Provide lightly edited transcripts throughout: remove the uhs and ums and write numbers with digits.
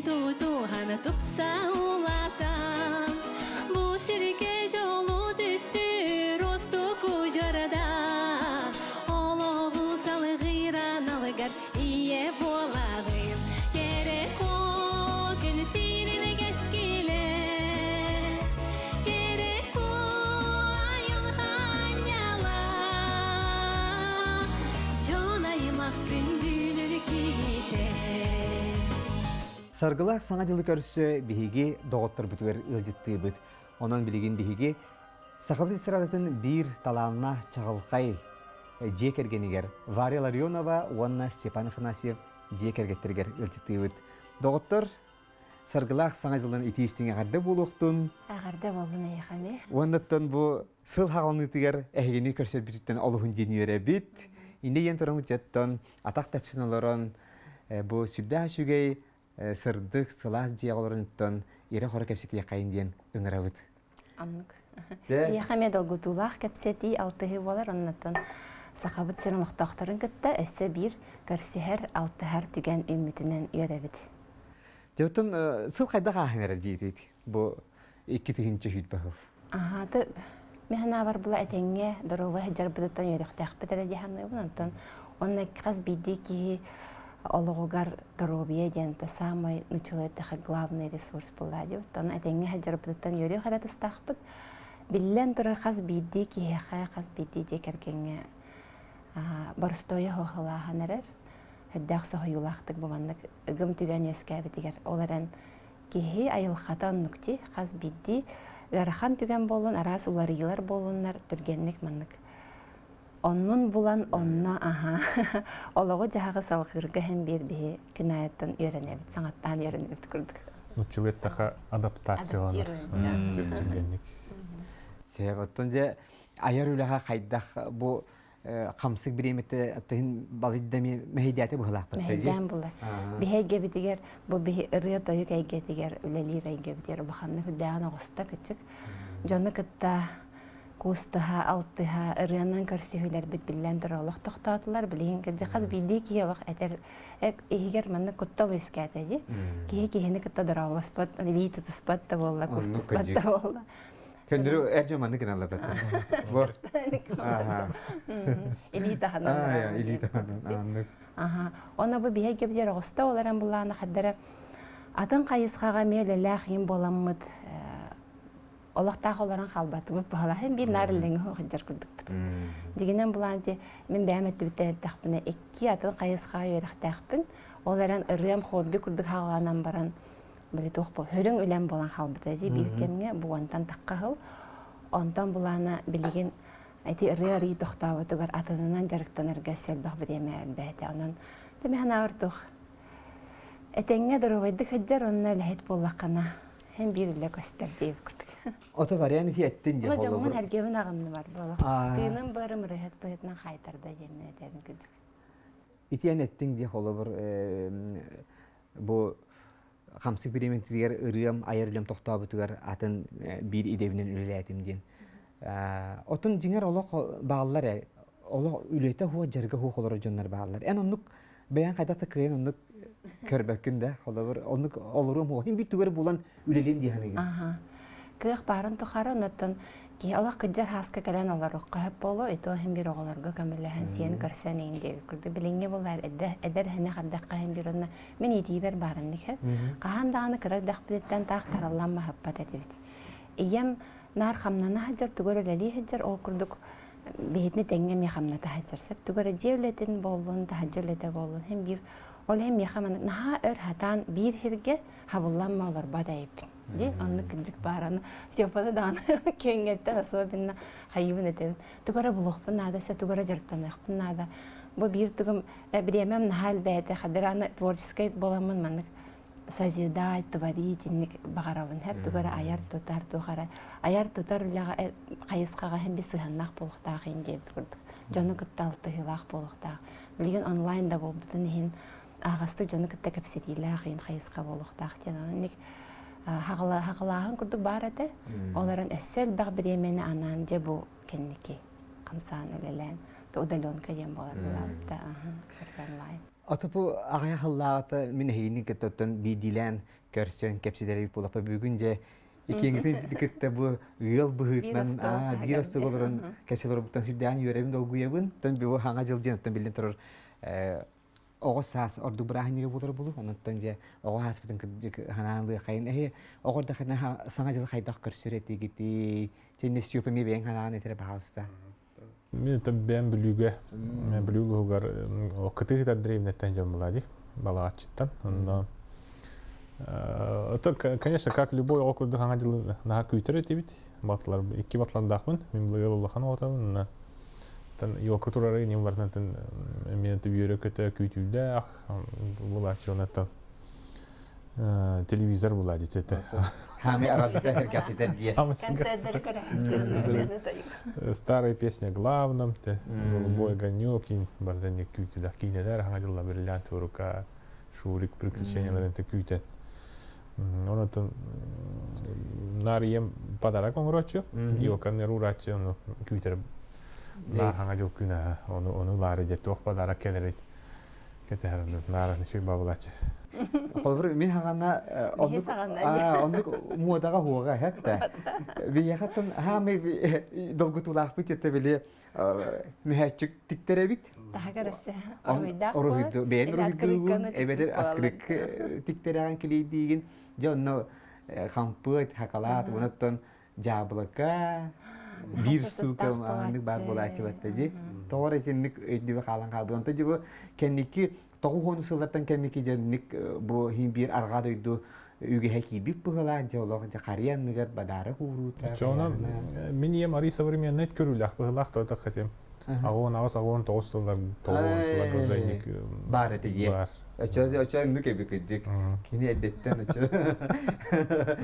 тутуһан тупса улаатан, бу сиргэ дьолу түстүүр устуку дьарада, олоҕу салгыыр аналыгар ийэ буолаҕын. Кэрэ куо күн сирин кэскилэ, кэрэ куо айылҕа анньала, дьон аймах күндүнүр киһитэ. Саргылаах Саҥа дьылы көрсө биһиги доҕотторбутугар ыалдьыттыыбыт. Онон билигин биһиги Сахабыт эстрадатын биир талааннаах чаҕылхай дьиэ кэргэнигэр Варя Ларионова уонна Степан Афанасьев дьиэ кэргэттэригэр ыалдьыттыыбыт. Доҕоттор, Саргылаах Саҥа дьылын итии истиҥ эҕэрдэ буолуохтун. Эҕэрдэ буоллун эйиэхэ эмиэ. Уоннаттан бу сыл хаҕылыныытыгар эһигини көрсөрбүтүттэн олуһун диэн үөрэбит. Иннэ диэн туран дьэттон атах тэпсэн олорон бу сүрдээх үчүгэй сырдык, сылаас дьиэҕэ олоронуттан ирэ-хоро кэпсэтиэххэйин диэн ыҥырабыт. Оннук. Эйиэхэ эмиэ долгутуулаах кэпсэтии, алтыһыы буолар. Оннуттан Сахабыт сирин олохтоохторун кытта өссө биир көрсүһэр, алтыһар түгэн үүммүтүнэн үөрэбит. Дьэ, оттон сыл хайдах ааһан эрэр диэтит бу 2020 сыл? Аһаа, ты мин санаабар була этэҥҥэ доруобай сылдьарбытыттан үөрүөхтээхпит эрэ дии саныыбын. Онтон уонна хас биирдии киһи олоҕугар доруобуйа диэн это самый ну человека главный ресурс буолла диэбит. Онон этэҥҥэ сылдьарбытыттан үөрүөх эрэ тустаахпыт. Биллэн турар хас биирдии киһиэхэ, хас биирдии дьиэ кэргэҥҥэ боростуойа хоһулааһан эрэр. Үрдээх соһуйуулаахтык бу маннык ыгым түгэн үөскээбитигэр ол эрэн Киһи айылҕата оннук дии, хас биирдии ыарахан түгэн буоллун, араас уларыйыылар буоллуннар, түргэнник маннык оннун булан онно аһа олоҕу-дьаһаҕы салҕыырга иһин биир биһи күн аайыттан үөрэнэбит, саҥаттаан үөрэнэбит курдук. Нуччалыы эттэххэ адаптацияланар түргэнник. Сөп, оттон дьэ айар үлэҕэ хайдах бу хамсык бириэмэтэ оттон балыйда мэһэйдээтэ быһылаахпыт мэһэйдээн була биһи эйгэбитигэр бу биһи ырыа тойук эйгэтигэр үлэлиир эйгэбитигэр улаханнык үрдээҕин оҕуста кычык дьону кытта куустаһа алтыһа ырыанан көрсүһүүлэрбит биллэн турар олох тохтоотулар билигин кырдьык хас биирдии киһи олох этэр иһигэр маннык куттал үөскээтэ дии киһи киһини кытта дорообоспот илии тутуспат да буолла куустуспат да буолла Көндөрү эр дьон маннык гыналлар бата. Бор. Илии таһынан. Илии таһынан. Аннык. Аха. Оны бу биһиги кэбдиэр оҕуста олорон булааны хаддара атын хайысхаҕа эмиэ үлэлээх им буоламмыт олохтоох олорон хаалбатыбыт баһалаһын биир наар иллэҥи сылдьар курдукпут. Дигинэн булаан ти мин бэйэм өттүбүттэн эттэхпинэ икки атын хайысхаҕа үөрэхтээхпин. Ол эрэн ырыам хобби курдук хааланан баран били туох бу хөрүҥ үлэм буолан хаалбыта дии биир кэмҥэ бу уонтан тахха сыл онтон булаана билигин ити ырыа арыый тохтооботугар атынынан дьарыктанарга өссө элбэх бириэмэ элбээтэ онон тэми санаабар туох этэҥҥэ доруобайдык сылдьар уонна үлэһит буоллаххына һин биир үлэ көстөр диэбит курдук Ото вариант ити эттин дии дьоммун эргэбин аҕынныбар буолуох тыыным быарым ырыһыт быһыытынан хаайтарда диэммин этэбин кырдьык Итиэн эттиҥ дии холобур бу хамсык бириэмэтигэр ырыам айар үлэм тохтообутугар атын биир идэбинэн үлэлээтим диэн. Отун дьиҥэр олох бааллар ээ. Олох үлэтэ хуо дьарыга хуох олорор дьоннор бааллар. Эн оннук бэйэҥ хайдах да кыайан оннук көрбөккүн да холобур оннук олоруом хуо. Хин биир түгэр булан үлэлиэн дии саныыгын. Аха. Кыах баарын тухары оннуттан киһи олох кыдьар хааска кэлэн олоруохха сөп буолуо, ито иһин биир оҕолорго көмөлөһөн сиэн көрсөн иһин диэбит курдук. Билиҥҥи буоллар эдэр эһэнэх эрдэххэ иһин биир онно мин иитиибэр баарыннык сөп. Хаһан даҕаны кыра эрдэхпититтэн таах тараллан баһыппат этибит. Ийэм наар хамнана сылдьар, тугу эрэ үлэлии сылдьар, ол курдук биһитини тэҥҥэ эмиэ хамната сылдьар сөп. Тугу эрэ дьиэ үлэтин буоллун, таһырдьа үлэтэ буоллун, иһин биир ол иһин миэхэ маннык наһаа өр хатаан биир сиргэ хабыллан олорбот эбиппин. Ди оннук кырдьык баар аны Степаны даҕаны күөҥҥэттэн особенно хайыыбын этэбин. Тугу эрэ булуохпун наада, сэ тугу эрэ дьарыктаныахпын наада. Бу биир тугум бириэмэм наһаа элбээтэ. Хадыр аны творческай буоламмын маннык созидать, творить инник баҕарабын. Хэп тугу эрэ айар тутар, туох эрэ айар тутар үлэҕэ хайысхаҕа иһин би сыһыаннаах буолуохтаах иһин диэбит курдук. Дьону кытта алтыһыылаах буолуохтаах. Билигин онлайн да буолбутун иһин аһаҕастык дьону кытта кэпсэтиилээх иһин хайысха буолуохтаах диэн онон хаҕылааһын курдук баар этэ. Ол эрэн өссө элбэх бириэмэни анаан дьэ бу кэнники хамсаан үлэлээн удаленка диэн буолар буолаабыта онлайн. Ото бу аҕыйах сыллааҕыта мин эһигини кытта оттон биирдиилээн көрсөн кэпсэтэр эбит буоллахпа бүгүн дьэ иккиэҥҥитин кытта бу ыал быһыытынан биир остуолга олорон кэпсэтэ олорбуттан сүрдээҕин үөрэбин долгуйабын. Оттон бу хаҥа дьыл дьиэн оттон биллэн турар оҕо саас ордук бырааһынньыга буолар булу. Онон дьэ оҕо ааспытын кырдьык ханаан лыахайын эһи оҕо эрдэххинэ саҥа дьылы хайдах көрсөр этигитий? Сен Степа эмиэ бэйэҥ ханаан этэрэ баһаалыста. Мин бэйэм Бүлүүгэ, Бүлүү улууһугар кытыы сытар древнеттэн дьон буолаа дии, Балаҕаччыттан. Онно это, конечно, как любой оҕо курдук хаҥа дьылы наһаа күүтэр этибит. Батлар, икки батлардаахпын, мин быйыл улахан оҕотобун. Онно елка турары ним барытын эмиэ үөрэ-көтө күүтүүлээх булааччы оннуттан телевизор була дите. Хами арабита кэркэситер дие. Старая песня главном, те голубой огонек, барда не күүтүлэх киинелер хаҥа дьылла бриллиантовая рука, Шурик приключенияларын те күүтэн. Онотон наар ийэм подарок оҥороччу, елканы уураччы, ону күүтэр наар хаҥа дьыл күнэ, ону ону лаары дьэ туох подарок кэлэрит кэтэһэр наара үчүгэй бабылааччы. Холобур, мин хаҕана оннук оннук муодаҕа хуоҕа хэппэ. Биһиэхэ хаамай долгутуулаахпыт ете били мүһээччик тиктэрэбит. Таһыгар өссө оруйдаах Оруйду бэйэн уруйдуугун, эбэтэр открык тиктэрэҕин килийдиигин. Дьэ онно хампыат, хакалаат, онуттан дьаабылыка биир штука маннык баар буолааччы батта дии. Тоҕо итинник өйдүбэ хаалан хаалбыт. Онтон дьэ бу кэнники 90 сыллартан кэнники дьэнник бу хин биир арҕаа дойду үгэһэ киирбит быһыылаах дьэ олох дьэ харыйа анныгар бадаары кууруута. Чоно мин ийэм арый современный көрүүлээх быһыылаах тоото хотим. 68 89 сыллар 90 сылларга уже баар этэ дии. Бар. Очо очо иннук эби кырдьык. Кини эрдэттэн очо.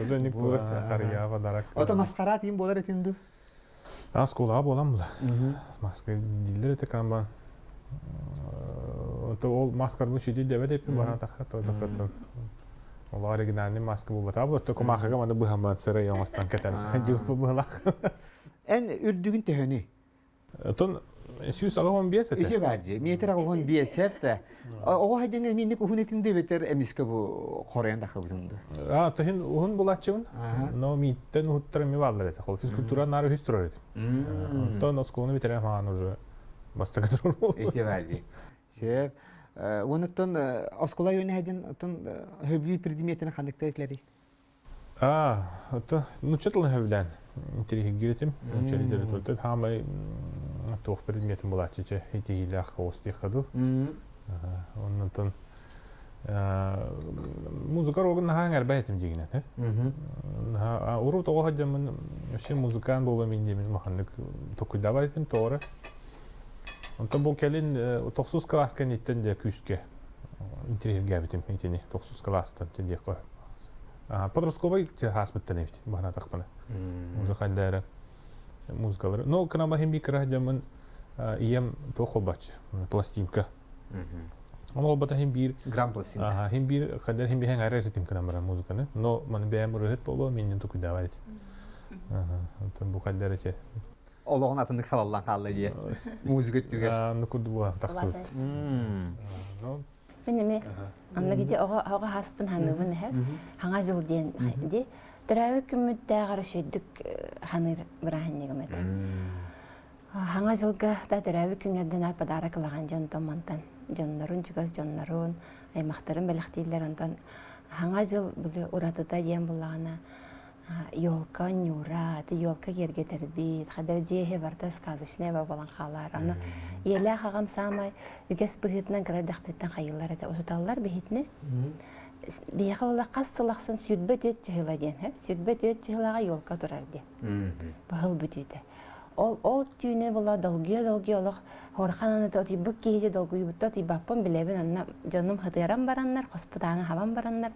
Уже харыйа подарок. Ото маскарад им болар этин ду? А школаға болам була. Маска диллер эте канбан. То ол маскар бу шиди дебет эппин бара тахха то тахтаттан. Ол оригинальный маска бу бата бу то кумахага маны быһаман сыра яңастан кетен. Жуп быһылах. Эн үрдүгүн төһөнүй? Отон 185 этэ. Үчү бар дии. Метр 85 сеп Оҕо хайдыҥа минник уһун этин дебетер эмиске бу хоройон тахыбытын ду. А, тахин уһун булааччыбын. Но мииттен уһуттар эми бааллар этэ. Хол физкультура наар үһүс турар этим. Онтон оскуоланы бүтэрэн маҕан уже бастакы турар Ити бар дии. Сөп. Онуттан оскуола үөнэ хайдын оттон хөбүлүү предметин ханныктар этилери? Аа, это нуучча тылын сөбүлээн интэриэһиргиир этим. Нуучча литературата хаамай туох предметин булааччы чэ итиилээх оҕус диэххэ дуу. Оннотон музыка уруогун наһаа эҥэрбэт этим дьиҥинэн. Урут оҕо сылдьаммын вообще музыкант буолуом диэмин улаханнык толкуйдаабат этим тоҕо Онтон бу кэлин тохсус кылаас кэнниттэн дьэ күүскэ интэриэһиргээбитим итини тохсус кылаастан диэххэ подростковай ааспыттан эбит баһанатахпына уже хайда эрэ музыкалары но кынама хин кыра дьаммын ийэм туох холбаччы пластинка Оны холбата хин биир грамм пластинка хин биир хайда хин биир хәңәрэ ритм кынан баран музыканы но маны бэйэм ырыһыт болуо миннин тукуйдаабат эти онтон бу хайда эрэ олоҕун атыннык халаллан хаалла дии музыка өттүгэр ну курдук буолан тахсыбыт Мин эми онно ити оҕо оҕо хаспын ханыыбын эһэ хаҥа дьыл диэн ди төрөөбүт күммүттээҕэр үчүгдүк ханыыр бырааһынньыгым этэ. Хаҥа дьылга да төрөөбүт күҥҥэрдэн ар подарок ылаҕан дьонтон мантан дьоннорун чугас дьоннорун аймахтарын бэлэхтииллэр онтон хаҥа дьыл били уратыта диэн буллаҕына Елка ньуура, ити елка киэргэтэрбит, хадара дьиэ барыта сказочная буолан хаалар. Аны ийэлээх аҕам саамай үгэс быһыытынан кыра эрдэхпититтэн хайыыллар этэ. Утуталлар биһитини. Биһиэхэ буолла хас сыл ахсын 24 чыһыла диэн, 24 чыһылаҕа елка турар диэн. Баһыл бүтүүтэ. Ол ол түүнү була долгуйа-долгуйа олох хорхан аныта отуйбут киһи долгуйбутта отуйбаппын билэбин анна дьонум хытыаран бараннар, хоспутааны хабан бараннар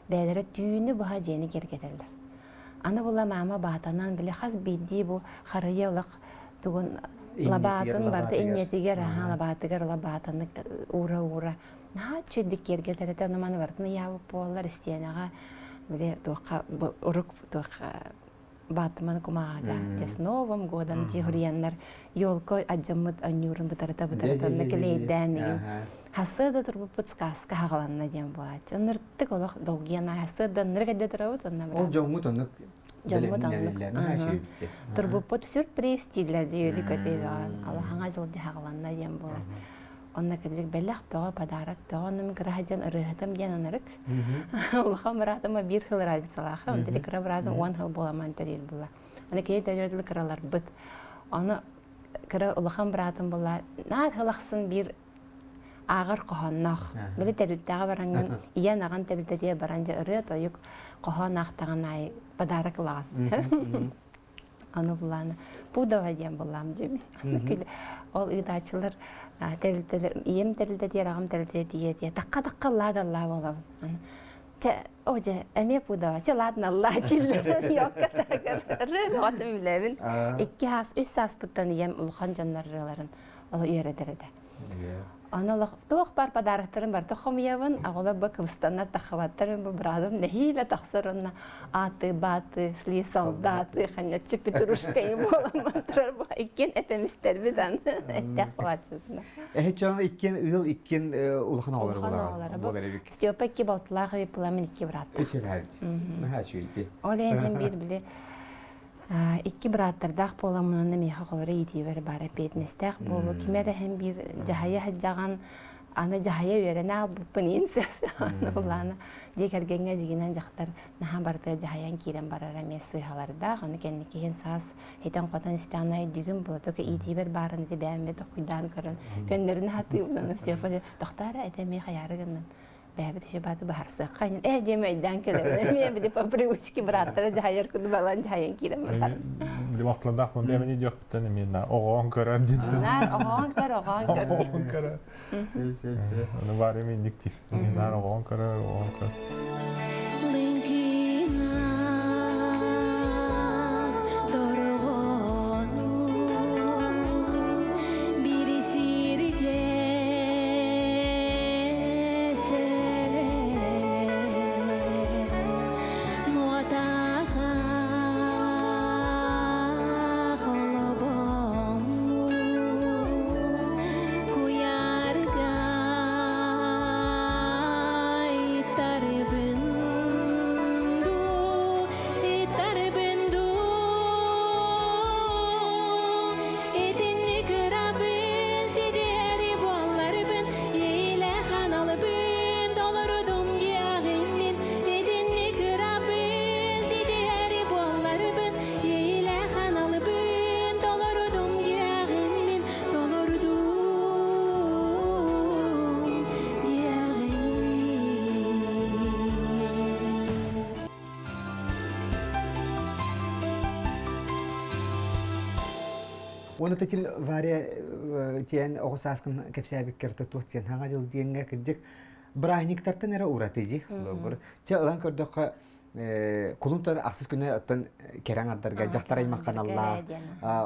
Бэйэлэрэ түүнү быһа дьиэни киэргэтэллэр. Аны була маама баатанан били хас биирдии бу харыйа олох тугун лабаатын барыта инньэтигэр аха лабаатыгар лабаатаны уура-уура наһаа үчүгдүк киэргэтэр этэ ону маны барытын ыйаабыт буоллар истиэнэҕэ били туохха урук туохха Баатыман кумааҕыга дьэ с Новым годом дьиһуруйаннар елка адьаммыт анньуурун бытарыта бытарытанна килейдээн игин хасыа да турбуппут сказка хаҕаланна диэн буолааччы ыныртык олох долгуйан хасыа да ынырык эрдэ турабыт онно Ол дьоҥҥут оннук дьоммут оннук турбуппут сюрприз дииллэр дьиэли көтөйөҕөн алаһаҥа дьыл дьаһаҕаланна диэн буолар онно кырдьык бэлэх бөҕө подарок бөҕө онно мин кыраһа диэн ырыаһытым диэн ынырык улахан быраатыма биир сыл разницалаах онто кыра быраатым 10 сыл буоламан төрүүр була аны кини төрүөр кыраларбыт ону кыра улахан быраатым була наар сыл ахсын биир ааҕар хоһоонноох били тэрилтэҕэ бараҥҥын ийэн аҕан тэрилтэтигэр баран дьэ ырыа тойук хоһоон аахтаҕын аайы подарок ылаҕын Аны булааны Пудова диэн буллаам дьиэбин. Ол ыытааччылар тэрилтэлэр ийэм тэрилтэтигэр аҕам тэрилтэтигэр тиийэ тахха-тахха аллаа да аллаа буолабын. Чэ, о дьэ, эмиэ Пудова, чэ ладно аллаа дииллэр. Йокка тагар ырыа бөҕөтүн билэбин. Икки саас, үс сааспыттан ийэм улахан дьоннор ырыаларын ол үөрэтэр этэ. Аны олох туох баар подароктарын барыта хомуйабын, оҕолор бу кыбыстаннар таххабаттар, бу быраатым нэһиилэ тахсар уонна ааты, бааты, шли солдаты, ханньаччы петрушкайы буоламмын турар бу иккиэн этэмистэрбит аны эттээх буолааччыбытына. Эһиччон иккиэн ыал иккиэн улахан оҕолоро Улахан оҕолоро бу. Степа икки балтылаах эбит икки бырааттаах. Үчүгэй. Наһаа үчүгэй. Ол иһин биир били Икки бырааттардаах буоламмын миэхэ холоро иитиибэр баар эппиэтинэстээх буолуу кими эрэ иһин биир дьаһайа сылдьаҕын аны дьаһайа үөрэнэ аалбыппын иин сөп улаана дьиэ кэргэҥҥэ дьигинэн дьахтар наһаа барытыгар дьаһайан киирэн барара эмиэ сыыһалардаах аны кэнники иһин саас хитэн-хотон истэҕинэ өйдүүгүн буола только иитиибэр баарын ити бэйэм бэйэ тохкуйдаан көрөн көннөрүнэ сатыыбын аны Степа тохтоо эрэ этэ эмиэ хайаары гыннын бэйэбит еще бааты баһарсыахха ээ диэм өйдөөн кэлэбин эмиэ били по привычке бырааттара дьаһайар курдук балан дьаһайан киирэн барар били вахталардаах мун бэйэбин идиохпуттан эмиэ на оҕоон көрөр диэн оҕоон көр оҕоон көр оҕоон көрөр аны баар эми инник диир наар оҕоон көрөр оҕоон көр Итинник ырабын сидиэри буолларбын Иилэх аналбын толорудум диэҕим мин Итинник ырабын сидиэри буолларбын Иилэх аналбын толорудум диэҕим мин Толорудум диэҕим мин. Уонна тэтин Варя тиэн оҕо сааскын кэпсээбиккэр туох диэн хаҥа дьыл диэҥҥэ кырдьык бырааһынньыктартан эрэ ураты дии. Чэ ылан көрдөххө кулун тутар ахсыс күнэ оттон кэрэ аҥардарга дьахтар аймаххан аллаах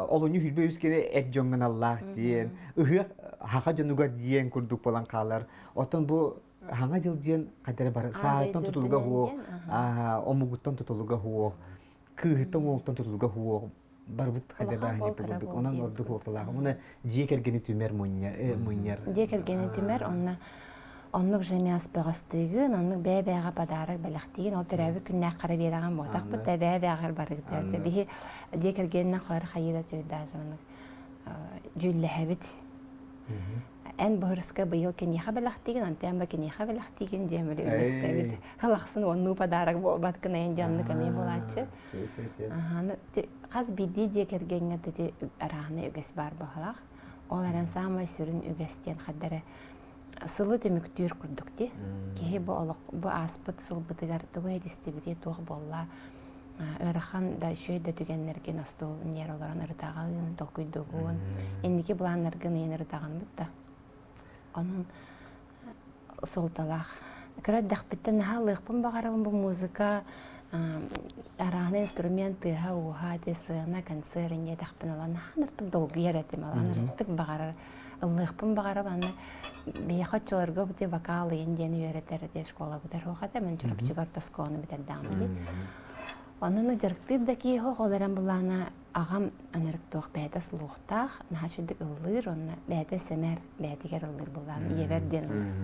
олунньу хүрбэ үс кини эт дьоҥҥун аллаах диэн ыһыах хаха дьонугар диэн курдук буолан хаалар оттон бу хаҥа дьыл диэн хайдары бары саайтан тутулуга хуох омугуттан тутулуга хуох кыыһыттан уолуттан тутулуга хуох барбыт хайдабааһын курдук онон ордук уолталаах уна дьиэ кэргэни түмэр мунньар дьиэ кэргэни түмэр онно оннук же мяс бөҕөстыгын оннук бэйэ-бэйэҕэ подарок бэлэхтиин ол төрөөбүт күннээх хара биэрэҕин буотахпыт да бэйэ-бэйэҕэр барыгытыгар биһи дьиэ кэргэнинэн холор хайыыда даже оннук дьүүллэһэбит эн быһырыска быйыл киниэхэ бэлэхтиигин онтон ба киниэхэ бэлэхтиигин диэн били үллэстэбит халахсын оннуу подарок буолбат гына диэн оннук эмиэ буолааччы хас биирдии дьиэ кэргэҥҥэ ити арааһынай үгэс баар баһылаах ол эрэн саамай сүрүн үгэс диэн хаддара сылы түмүктүүр курдук ди киһи бу олох бу ааспыт сылбытыгар тугу этистибитий туох буолла ыарахан да үчүгэй да түгэннэргин остуол ньиэр олорон ырытаҕын, толкуйдугун, инники былааннаргын ыйан ырытаҕын бытта. Онон суолталаах. Кыра эрдэхпиттэн наһаа ылыахпын баҕарабын бу музыка арааһынай инструмент тыаһа-ууһа ити сыана, концерт инньэ этэхпин ылан наһаа ыныртык долгуйар этим, ылан ыныртык баҕарар ыллыахпын баҕарабын аны биһиэхэ оччолорго бу вокал ыйын диэн үөрэтэр ити школабытар суох этэ мин Чурапчыга орто оскуоланы бүтэрдэҕим дии. Онон дьарыктыыр да киһи ол эрэн былаана аҕам ынырык туох бэйэтэ слухтаах, наһаа үчүгдүк ыллыыр, онно бэйэтэ сэмээр бэйэтигэр ыллыыр былаана, ийэбэр диэн ыллыыр.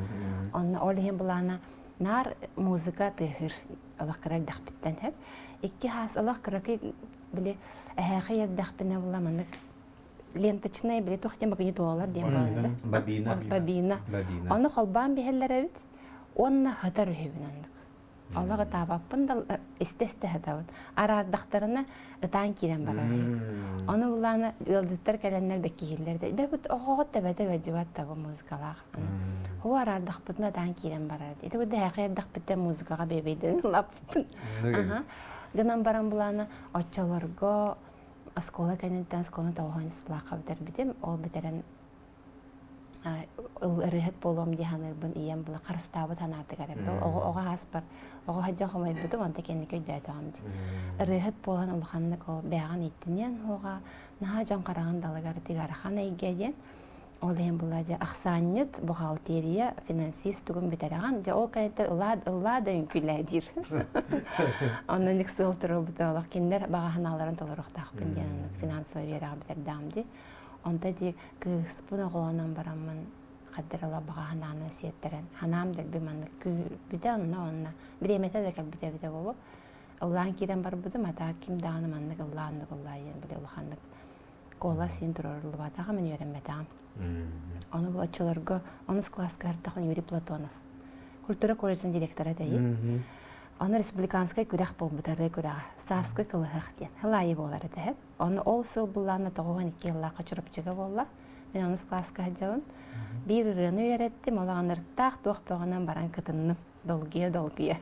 Онно ол иһин былаана наар музыка тыаһыыр олох кыра эрдэхпиттэн сөп. Икки хаас олох кыракый били эһээхэй эрдэхпинэ була маннык ленточная били туох диэн магнитолалар диэн бааллар Бобина. Бобина. Ону холбоон биһэллэр эбит уонна хатар үһүбүн оннук. Олох ытаабаппын да истэ-истэ сытабын. Араардахтарына ытаан киирэн барар. Ону булаана ыалдьыттар кэлэннэр бэккиһиллэр да бэбит оҕоҕо төбөтө ыалдьыбат да бу музыкалаах. Хоо араардахпытына ытаан киирэн барар. Ити бу дэһэхэ эрдэхпиттэн музыкаҕа бэбэйдэн ылаппын. Гынан баран булаана оччолорго оскуола кэнниттэн оскуоланы тоҕоһон сылаахха бүтэрбитим. Ол бүтэрэн ырыаһыт буолуом дии саныырбын ийэм была харыстаабыт санаатыгар эбит. Оҕо оҕо ааспар оҕо сылдьан хомойбутум, онто кэнники өйдөөтөҕүм дии. Ырыаһыт буолан улаханнык ол бэйэҕин ииттиниэн суоҕа, наһаа дьон хараҕын далыгар тигарахан эйгэ диэн. Ол иһин була дьэ ахсаанньыт, бухгалтерия, финансист тугун бүтэрэҕин, дьэ ол кэнниттэн ыллаа ыллаа да үҥкүүлээ диир. Онон ник сыл туруорбута олох кинилэр баҕа санааларын толоруохтаахпын диэн финансовай үөрэҕи бүтэрдэҕим дии. Онто дии кыыспын оҕолонон бараммын хаддарала баҕа санааны сиэттэрэн ханаам дэлби маннык күүрбүтэ онно онно бириэмэтэ да кэлбитэ эбитэ буолуо ыллаан киирэн барбытым а ким даҕаны маннык ыллаа оннук ыллаа диэн били улаханнык куолас син туруоруллубатаҕа мин үөрэммэтэҕим ону бу оччолорго онус кылааска артахан Юрий Платонов культура колледжын директора тэйи ону республиканскай күрэх буолбута ырыа күрэҕэ сааскы кылыһах диэн хылаайы буолар этэ Ону ол сыл былаана 92 сыллаахха Чурапчыга буолла. Мин онус кылааска сылдьабын. Биир ырыаны үөрэттим, ол аҕыныртаах туох бөҕөнөн баран кытынным. Долгуйа-долгуйа.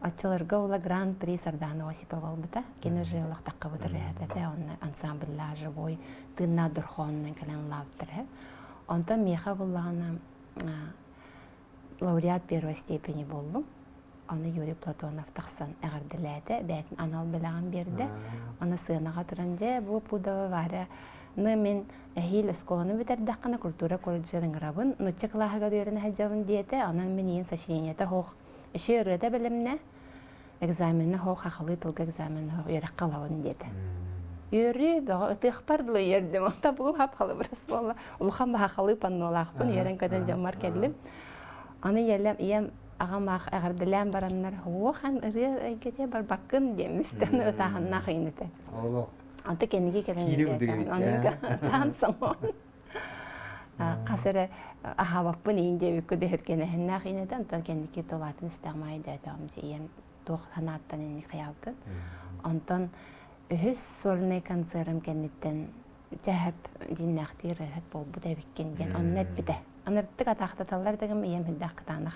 Оччолорго ула гран-при Сардана Осипова ылбыта. Кини уже олохтоххобут ырыаһыт этэ, онно ансамбльлаах живой тыыннаах дорхоонунан кэлэн ыллаабыттар үһү. Онтон миэхэ буллаҕына лауреат первой степени буоллум. Аны Юрий Платонов тахсан эҕэрдэлээтэ, бэйэтин анал бэлэҕин биэрдэ. Аны сыанаҕа туран, дьэ, бу Пудова Варя, ну мин эһиил оскуоланы бүтэрдэххинэ культура колледжыгар ыҥырабын, нуучча кылааһыгар үөрэнэ сылдьабын диэтэ. Онон мин ийин сочинениета суох, үчүгэй ырыата бэлэмнэ, экзамена суох, хахалыы тылга экзамен суох, үөрэххэ ылабын диэтэ. Үөрүү бөҕө ытыахпар дылы үөрдүм. Онто бу хап-халыбырас буолла. Улахан баһахалыы паннолаахпын үөрэн-көтөн дьоммор кэллим. Аны ийэлэм, ийэм аҕам аах эҕэрдэлээн бараннар уохан ырыа эйгэтэ барбаккын диэн мистэн ытааһыннаах ыйын этэ. Олох. Анты кэнниги кэлэн ытаан соҥон. Хас эрэ аһаабаппын иин диэбиккэ дөһүргэнэһиннээх иин этэ. Онтон кэнники тулаатын истэҕим аайы дөйдөҕүм ийэм туох санааттан инник хайаабытын. Онтон үһүс сольнай концерым кэнниттэн чэһэп дьиннээхтии ырыаһыт буолбут эбиккин диэн онно эппитэ. Аныртык атаахтаталлар дэгим ийэм үрдээх кытаанах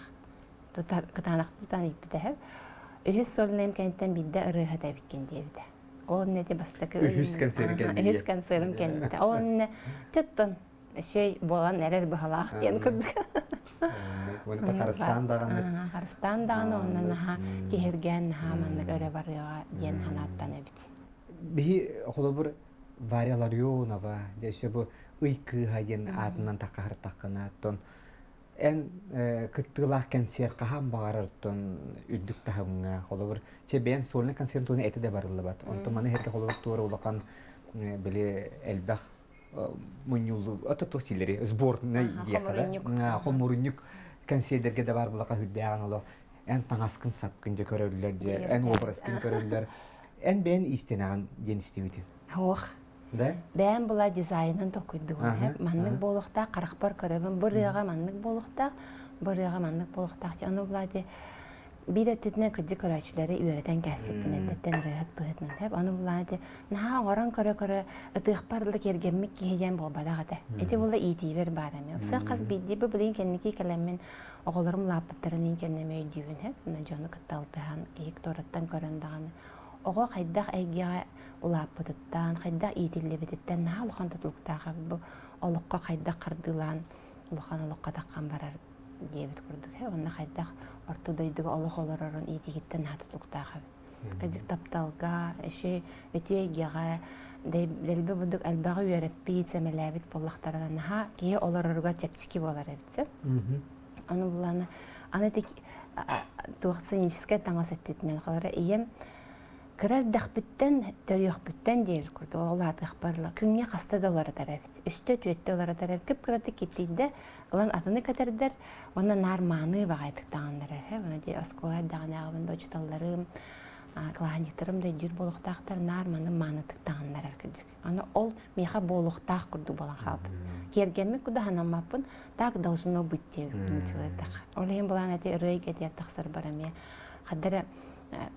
тутар кытаанах тутан ииппитэ. Үһүс сольнайым кэнниттэн биирдэ ырыаһыт эбиккин диэбитэ. Ол иннэ бастакы үһүс концерт үһүс концерым кэнниттэн. Ол иннэ чөттон үчүгэй буолан эрэр быһалаах диэн курдук. Уонна харыстаан даҕаны. Харыстаан даҕаны онно наһаа киһиргээн наһаа маннык өрө барыаҕа диэн санааттан эбит. Биһи холобур Варя Ларионова дьэ өссө бу Ый кыыһа диэн аатынан таххаһыртаххына оттон эн кыттыылаах кэнсиэр хаһан баҕарар оттон үрдүк таһымҥа холобур чэ бэйэн сольный концерт туһунан этэ да барыллыбат онтон маны иһэргэ холобур туора улахан били элбэх мунньуллуу ото туох силери сборнай диэхэ да хомурунньук кэнсиэрдэргэ да баар булаха үрдээҕин олох эн таҥаскын сапкын дьэ көрөллөр дьэ эн образкын көрөллөр эн бэйэн иистэнэҕин диэн истибитим Ох. Да? Бэйэм була дизайнын токуйдугун. Маннык буолуохтаах, харахпар көрөбүн. Бу ырыаҕа маннык буолуохтаах, бу ырыаҕа маннык буолуохтаах. Ону була ди биир өттүтүнэн кырдьык көрөөччүлэри үөрэтэн кээсиппин эрдэттэн ырыаһыт быһыытынан хэп. Ону булаан ити наһаа оҥорон көрө-көрө ытыахпар дылы киэргэммит киһи диэн буолбатах этэ. Ити була иитиибэр баар эмиэ. Опса хас биирдии бу билигин кэнники кэлэммин оҕолорум улааппыттарын иин кэннэ өйдүүбүн хэп. Дьону кытта алтыһан, киһи туораттан көрөн даҕаны оҕо хайдах эйгэҕэ улааппытыттан, хайдах иитиллибититтэн наһаа улахан тутулуктаах эбит бу олоххо хайдах хардыылаан улахан олоххо таххан барар диэбит курдук ээ уонна хайдах орто дойдуга олох олорорун иитиигиттэн наһаа тутулуктаах эбит. Кырдьык тапталга, эши үтүө эйгэҕэ дэлби бурдук элбэҕи үөрэппит, сэмэлээбит буоллахтарына наһаа киһи олороругар чэпчэки буолар эбит сөп. Аны булана аны ити туох сценическэй таҥас өттүтүнэн холоро ийэм. Кыра эрдэхпиттэн, төрүөхпүттэн диэбит курдук улаатыахпар ыла күҥҥэ хаста да уларытар эбит. Үстэ, түөртэ уларытар эбит. Кып-кыратык киттийдэ, ылан атыны кэтэрдэр уонна наар мааныы баҕайытык таҥыннарар. Уонна дии оскуола эрдэҕинээҕибин да учууталларым, кылааһынньыктарым да өйдүүр буолуохтаахтар, наар маны маанытык таҥыннарар кырдьык. Аны ол миэхэ буолуохтаах курдук буолан хаалбыт. Киэргэммит курдук санаммаппын, так должно быть диэбит нуччалыйдах. Ол иһин былаан эти ырыа эйгэтигэр тахсарбар эмиэ хадда эрэ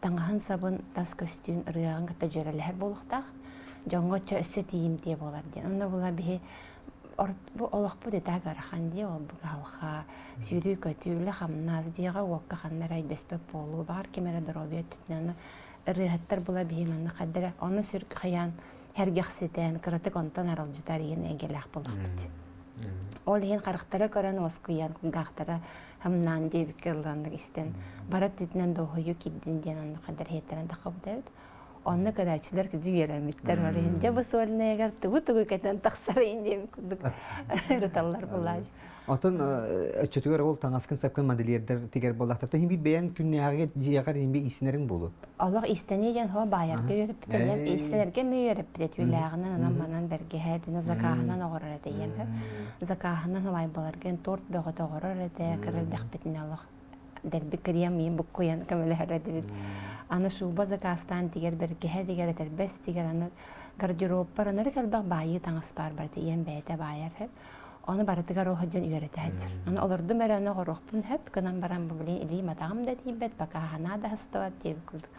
таҥаһын-сабын тас көстүүн ырыаҕын кытта дьүөрэлэһэр буолуохтаах. Дьоҥҥо оччо өссө тиийимтиэ буолар диэн. Онно була биһи бу олохпут итак ыарахан дии, ол бу кыһалҕа, сүүрүү-көтүү, үлэ-хамнас, дьиэҕэ-уокка ханна эрэ өйдөспөт буолуу, баҕар ким эрэ доруобуйа өттүнэн ырыаһыттар була биһи манна хайда эрэ ону сүр хайаан сэргэхситэн, кыратык онтон аралдьытар иһин эйгэлээх буоллахпыт. Ол иһин харахтара көрөн уоскуйан, кулгаахтара хамнаан диэбиккэ ылланнык истэн, бара өттүтүнэн дуоһуйуу киирдин диэн онно хандар иһиттэрэн таххабыт эбит. Онно көрөөччүлэр кыдьы үөрэммиттэр. Ол иһин дьэ бу суольнайыгар тугу-тугу кэтэн тахсарайын диэбит курдук ырыталлар булааж. Отон өччөтүгэр ол таҥаскын сапкын модельердэр тигэр буоллахтар. Тоһин би бэйэн күннээҕигэ дьиэҕэр иһин би иистэнэриҥ буолу. Олох иистэнии диэн хоо баайарга үөрэппит ийэм. Иистэнэргэ эмиэ үөрэппит этүүлээҕинэн анан манан бэргэһэ этинэ закааһынан оҕорор этэ ийэм. Закааһынан убайбаларга торт бөҕөтө оҕорор этэ. Кыра эрдэхпитинэ олох дэлби кырыйан миин буккуйан көмөлөһөр этибит. Аны шуба заказтаан тигэр, бэргэһэ тигэр, этэрбэс тигэр, аны гардеробпар ынырык элбэх баайыы таҥас баар барыта ийэм бэйэтэ баайар сөп. Ону барытыгар ол сылдьан үөрэтэ сылдьар. Аны олордум эрэ аны оҕоруохпун сөп гынан баран бу билигин илиим атаҕым да тиийбэт, пока санаа да сыстыбат диэбит курдук.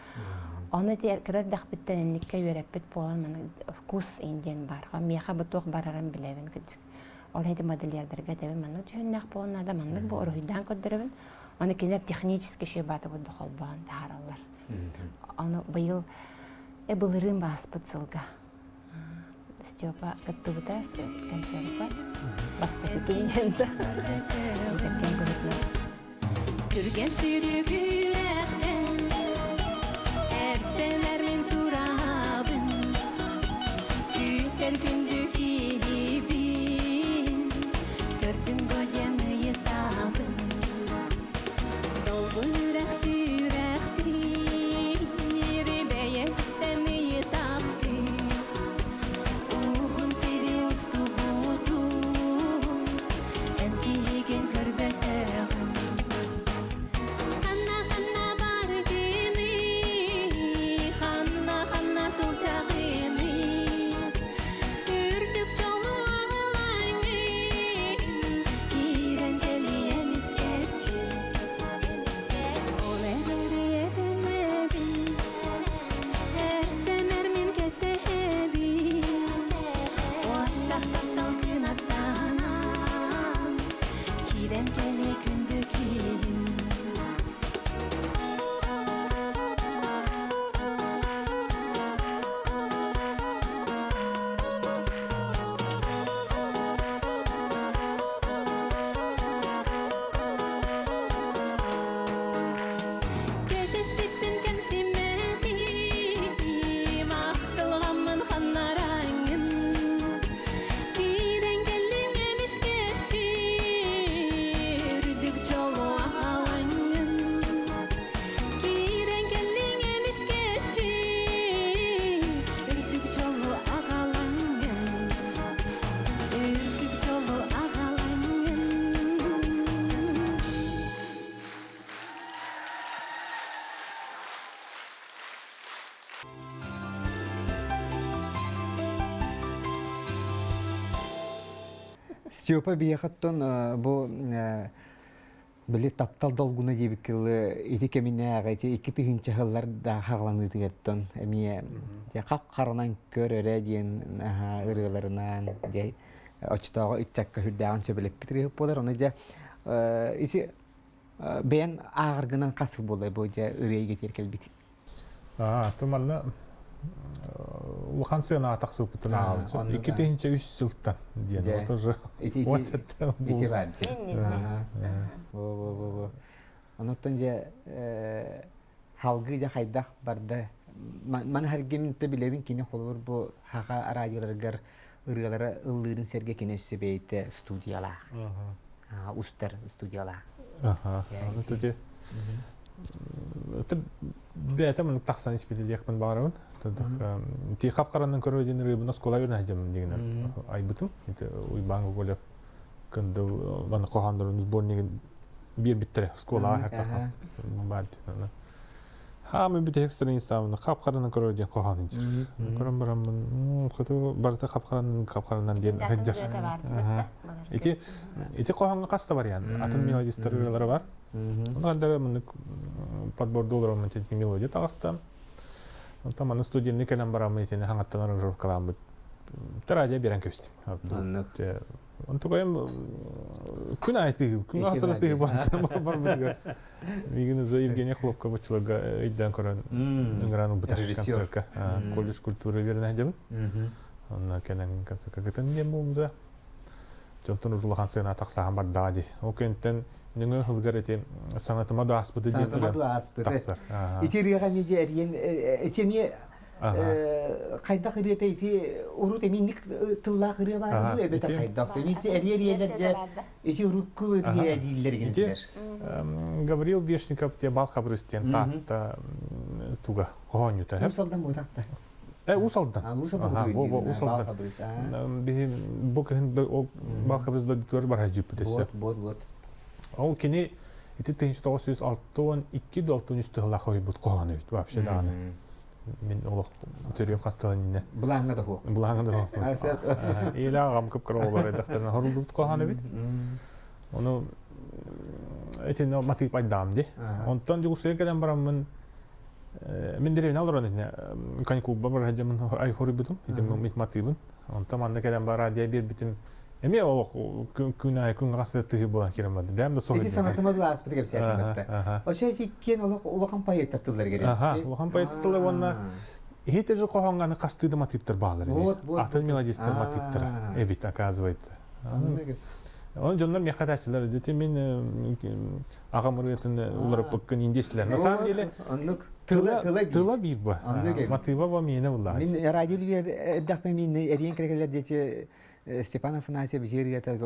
Ону ити кыра эрдэхпиттэн инниккэ үөрэппит буолан маны вкус диэн баар. Миэхэ бу туох барарын билэбин кырдьык. Ол иһин модельердарга этэбин маннык дьүһүннээх буолан наада, маннык бу уруһуйдаан көрдөрөбүн. Аны кинилэр технически шибаты бурдук холбоон таһаараллар. Аны быйыл былырыын бааспыт сылга Степа кыттыбыта концертка бастакы киинжента кэргэн быһытынан Күргэн сүүрүк үрэхтэн Эрсэмэр мин сурабын Күүтэр күндү киһибин Көрдүҥ дуо диэн ыйытабын Долгун үрэх сүрэхтиир Бэйэттэн ыйытаптыы Уһун сири устубутум Эн киһигин көрбөтөҕүм Ханна-ханна баргыный Ханна-ханна сылдьаҕыный Үрдүк дьолу аҕалаҥый Киирэн кэлиэн искэччи Ол эрээри эрэнэбин Эрсэмэр мин кэтэһэбин Уоттах таптал кынаттанан Киирэн кэлиэ күндү киһим Кэтэспиппин кэмсиммэтим, ахтылҕаммын ханнараҥҥын. Киирэн кэллиҥ эмискэччи, үрдүк дьолу аҕалаҥҥын. Киирэн кэллиҥ эмискэччи, үрдүк дьолу аҕалаҥҥын. Үрдүк дьолу аҕалаҥҥын. Степа биһиэхэттэн бу били таптал долгуна диэбит кылы ити кэминээҕи ити 2000 сыллар да хаҕаланыытыгартан эмиэ хап-харанан көр эрэ диэн ырыаларынан дьэ оччотооҕу ыччакка сүрдээҕин сөбүлэппит ырыаһыт буолар ону дьэ ити бэйэн ааҕаргынан хас сыл буолла бу дьэ ырыа эйгэтигэр кэлбит Аа, манна улахан сыанаҕа тахсыбыппытын ааҕабын. 2003 сылтан диэн. Дьэ. Тоже Ити 17 ити баар дии. Во-во-во. Онуттан дьэ халгыы дьэ хайдах барда маны харгимин билэбин кини холобур бу хаха араадьыларыгар ырыалара ыллыырын сэргэ кини өссө бэйэтэ студиялаах устар студиялаах Ага. Аны Бэйэтэ муннук тахсан испити диэхпин баҕарабын. Ти хап-харанан көрөр диэн ырыабын оскуола үөрэнэ сылдьаммын дигинэн айбытым. Ити Уйбаан Гоголев кындыл маны хоһооннорун сборнигын биэрбиттэрэ оскуолаҕа хартаха баар Хаамы бүтэһик страницабын хап-харанан көрөр диэн хоһоон дир. Көрөн бараммын, хоту барыта хап-харанан хап-харанан диэн сылдьар. Ити ити хоһооҥҥо хас да вариант. Атын мелодистар ырыалара бар. Онон да маннык подборду олороммун тетики мелодия таҕыста. Онтон маны студенны кэлэн бараммын итини хаҥаттан аранжировкалааммыт радио биэрэн кэбистим. Онтукайым күн аайы тыһы, күн аасыра тыһы барбытыгар. Мигин уже Евгения Хлопка баччыларга өйдөөн көрөн ыҥыран ылбыта концертка. Колледж культуры үөрэнэ сылдьабын. Онно кэлэн концертка кытын диэн буолбута. Дьонтон уже улахан сыана тахсаһан бардаҕа дии. Ол кэнниттэн нөҥүө сылгар ити саҥатыма да ааспыты диэн Саҥатыма да ааспыты. тахсар. Ити ырыаҕа эмиэ дьэ эриэн ити эмиэ хайдах ырыата ити урут эминик тыллаах ырыа баар дуу эбэтэр хайдах ити эриэ эриэлэр дьэ ити урукку ырыа дииллэр гинтилэр. Гаврил Вешников те бал хабырыс диэн таатта туга хоһоонньута. Уус Алдан буотахта. Уус Алдан. Уус Алдан. Бу Уус Алдан. Биһи бу кыһын бал хабырыс дойдутугар барар дьиппит өссө. Вот, вот, вот. Ол кини ити 1962 63 тыһылаах хойбут хоһоон эбит вообще даҕаны. Мин олох төрүөм хастылан иннэ. Былааҥҥа да хуох. Былааҥҥа да хуох. Илэ аҕам кып-кыра оҕолор эдахтарына хоруллубут хоһоон эбит. Ону итиннэ матыып айдаам ди. Онтон Дьокуускайга кэлэн бараммын мин деревня олорон итинэ каникулба бар сылдьаммын ай хоруйбутум. Ити матыыбын. Онтон манна кэлэн бар радио биэрбитим. Эмиэ олох күн аайы күн хаста тыһы буолан киирэн барды. Бэйэм да Ити саҥатыма ааспыты кэпсээтим Очо иккиэн олох улахан поэттар тыллар керек. Улахан поэттар тыллар уонна иһит же хоһоҥҥаны хастыы да мотивтар баалар. Атын мелодистар мотивтара эбит, оказывается. Он дьоннор миэхэ этээччилэр дити мин аҕам ырыатын уларыппыккын индиэчилэр. На самом деле оннук тыла тыла биир ба. Мотива ба миэнэ буллаа. Мин радио эрдэхпин мин эриэн кэрэлэр дети Степан Афанасьевич ырыата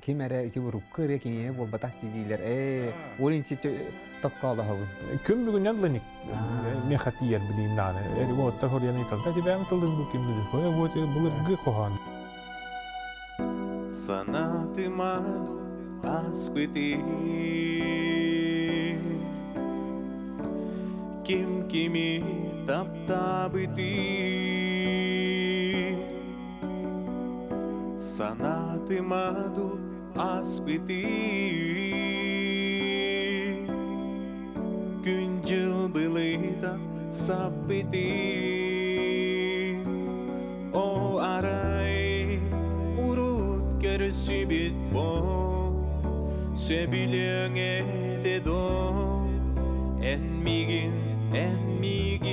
ким эрэ ити урукку ырыа кинигэ буолбатах дииллэр. Ээ, ол институт токкоолоһобун. Күн бүгүннэн лыник меха тиийэр билиин даҕаны. Эр оттар хорьяны ыталта тибээн тылын бу ким билир. Хойа вот былыргы хоһоон. Санаатыман аспыты Ким кими таптаабыты Санаатымаду аспыты Күн-дьыл былыта саппыты О арай урут көрсүбүт бол Сөбүлүөҥ этэ доо Эн миигин, эн миигин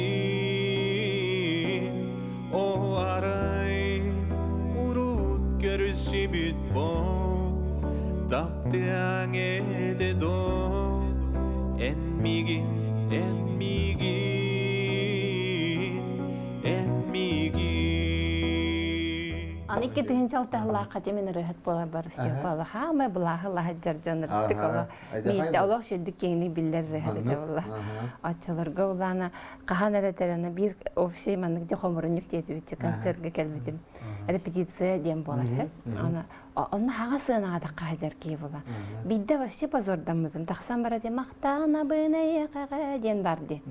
О арай урут көрсүбүт бол Таптыаҥ этэ доо Эн миигин, эн миигин Эн миигин Аны икки тыһыынча алтыһалаахха тимин ырыһыт буолар бар Степа хаамай былааһы лаһа дьон ырыттык оло миитте олох сүрдүк киэҥник биллэр ырыһыт этэ буолла оччолорго улаана хаһан эрэ тэрэнэ биир общий маннык дьэ хомурунньук диэтибитчи концертга кэлбитим репетиция диэн буолар аны онно хаҥа сыанаҕа тахха сылдьар киһи буола биирдэ вообще позордаммытым тахсан бара диэн махтаанабын эйиэхэҕэ диэн бар ди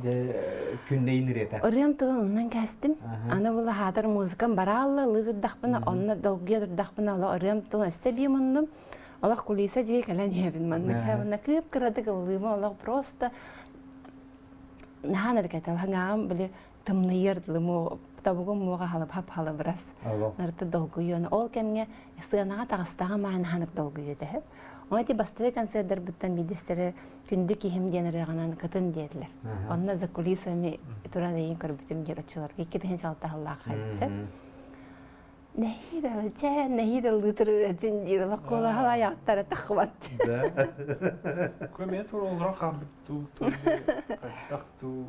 күннэйин ырыата ырыам тылын оннан кээстим аны була хаатар музыкам бараалла ылыы турдахпына онно долгуйа турдахпына олох ырыам тылын өссө биир муннум олох кулиса дьиэ кэлэн иһэбин маннык манна кыып кыратык ыллыыма олох просто наһаа наркета хаҥааҕым били тымныйар дылы тобугум муоҕа халып хап халыбырас нарыты долгуйуон ол кэмҥэ сыанаҕа таҕыстаҕа маан ханык долгуйуо дэһэ Ону ити бастакы концердарбыттан биирдэстэрэ күндү киһим диэн ырыаҕынан кытын диэтилэр. Онно за кулисами туран эйин көрбүтүм диэн оччолорго 2006 сыллаах хайбытса. Нэһиилэ чэ нэһиилэ ыллыытыр этин диир олох куолаһал аяттара таххыбат. Көмө туроллоро хаалбыт туу хайдах туу.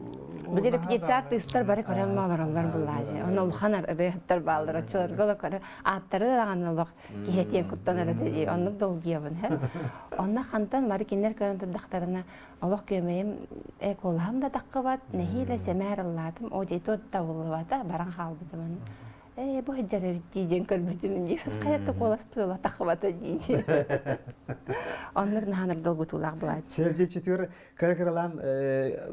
Били репетиция артыыстар бары көрөн олороллор буллаажы. Оны улахан ырыаһыттар бааллар оччолорго олох көрө ааттары даҕаны олох киһи куттанар этэ дии оннук долгуйабын һэ. Онно хантан бары кинилэр көрөн турдахтарына олох күөмэйим э куолаһым да таххыбат нэһиилэ сэмээр ыллаатым о дьэ то табыллыбата баран хаалбытым аны ээ бу сылдьар эбит дии диэн көрбүтүм дии хайа да куоласпыт ыла таххыбата дии оннук наһаа долгутуулаах буолааччы Чэбдиэччитигэр кыра-кыралаан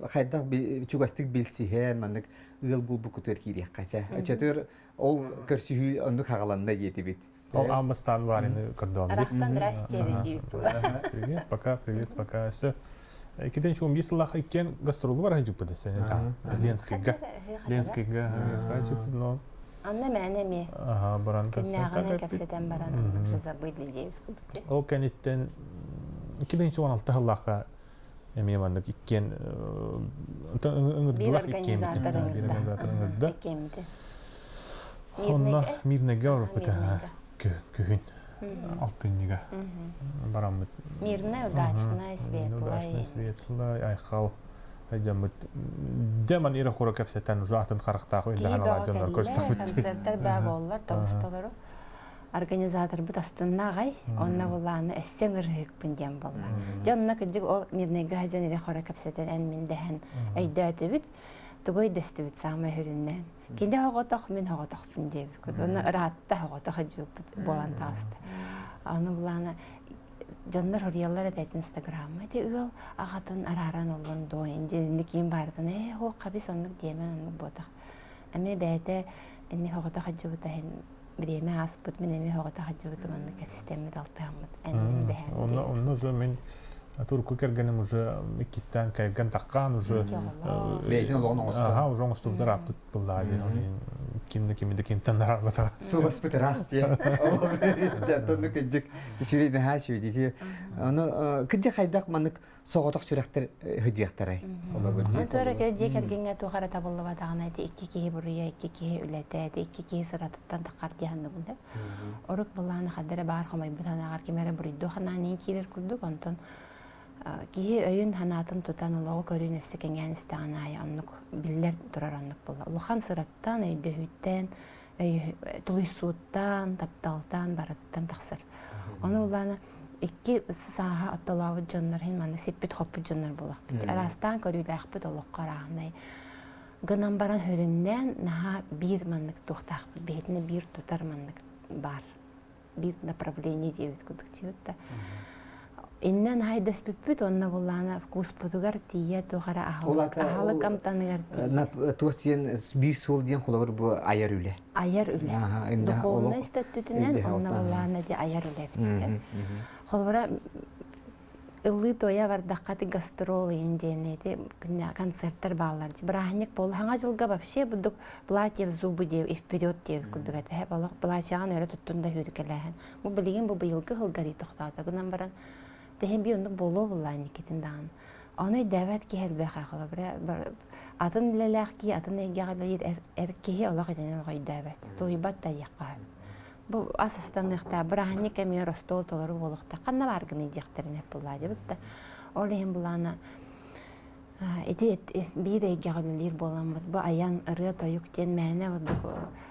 хайдах чугастык билсиһэн маннык ыал булбуккутугар киириэххэ чэ. Чөтүөр ол көрсүһүү оннук хаҕаланна диэтибит. Ол аан бастаан Варины көрдөөн Рахтан здрасте диибит Привет, пока, привет, пока. Өссө Иккитен чуум биир сыллаах иккиэн гастролу бар сылдьыппыт сен Ленскийга. Ленскийга сылдьыппыт, но Анна мээнэ эмиэ. Ага, баран Күннээҕинэн кэпсэтэн баран уже забыли диэбит курдук. Ол кэнниттэн 2016 сыллаахха эмиэ маннык иккиэн ыҥырдылар Биир организатор ыҥырда. Иккиэммити. Онно Мирнэйгэ барбыт күһүн алтынньыга бараммыт. Мирная, удачная, светлая. Удачная, светлая, айхал дьаммыт дьаман ира хура кэпсэтэн уже атын харахтаах Киһи бөҕө кэллэ, концерттар баа буоллар, тобус-толору. Организаторбыт астынна аҕай, онно булааны өссө ыҥырыһыкпын диэн буолла. Дьэ онно кырдьык ол Мирнэйгэ сылдьан ирэ хоро кэпсэтэн эн мин дэһэн өйдөөтүбүт, тугу өйдөстүбүт саамай сүрүннээн. Кини оҕотох, мин оҕотохпун диэбиккит. Уонна ыраатта оҕотох дьылпыт буолан таҕыста. Аны булаана дьоннор хоруйаллар этэ инстаграмма ити ыал аҕатын арааран оллон дуойун диэн киин баарытын ээ хуох хабис оннук диэмэн оннук буотах. Эмиэ бэйэтэ инни оҕотох дьыбыта иһин бириэмэ ааспыт мин эмиэ оҕотох дьыбытым оннук кэпсэтэммит алтыһаммыт эн дэһэн. Онно онно уже мин турку кэргэним уже иккистээн кэргэн таххаан уже бэйэтин олоҕун оҥостон аха уже оҥостубутар ааппыт быллаа диэн ол кимни кими да кимтэн нараабата суобаспыт ыраас диэн онну кырдьык үчүгэй наһаа үчүгэй дии ону кырдьык хайдах маннык соҕотох сүрэхтэр сыдьыахтарай олорбут Туора дьиэ кэргэҥҥэ туох эрэ табыллыбатаҕына ити икки киһи буруйа икки киһи үлэтэ ити икки киһи сыратыттан таххар дии саныыбын Орук былааны ханна эрэ баар хомойбут санааҕар ким эрэ буруйдуу санаан иһин киирэр курдук, онтон киһи өйүн санаатын тутан олоҕу көрүүн өссө кэҥээн истэҕин аайы оннук биллэр турар оннук буолла. Улахан сыраттан, өйдөһүүттэн, тулуйсууттан, тапталтан барытыттан тахсар. Ону улаана икки сааһа оттолообут дьоннор иһин маннык сиппит-хоппут дьоннор буолахпыт. Араастаан көрүүлээхпит олоххо арааһынай гынан баран сүрүннээн наһаа биир маннык туохтаахпыт биһитинэ биир тутар маннык баар биир направление диэбит курдук диэбит да иннэ наһаа өйдөспүппүт уонна буллаана вкуспутугар тиийэ туох эрэ аһылык аһылык амтаныгар тиийэ туох диэн биир суол диэн холобур бу айар үлэ айар үлэ духовнай өттүтүнэн онно буллаана ди айар үлэ эбит холобура Ыллыы-туойа бардахха ити гастрол иһин диэн ити концерттар бааллар. Бырааһынньык буолла. Хаҥа дьылга вообще бурдук платье в зубы диэ и вперед диэбит курдук этэ. Олох платьяҕын өрө туттун да сүүрүкэлээһин. Бу билигин бу быйылгы сылга тохтоото гынан баран тэһин би оннук буолуо буллаа инникитин даҕаны. Ону өйдөөбөт киһи элбэх холобура атын үлэлээх киһи атын эйгэҕэ үлэлиир эр киһи олох итинэн олох өйдөөбөт. Тулуйбат да диэххэ сөп. Бу ас астаныахтаах бырааһынньык кэмигэр остуол толору буолуохтаах. Ханна бааргыный диэхтэрин эп буллаа диэбит да. Ол иһин булаана ити биир эйгэҕэ үлэлиир буоламмыт бу айан ырыа-тойук диэн мээнэ курдук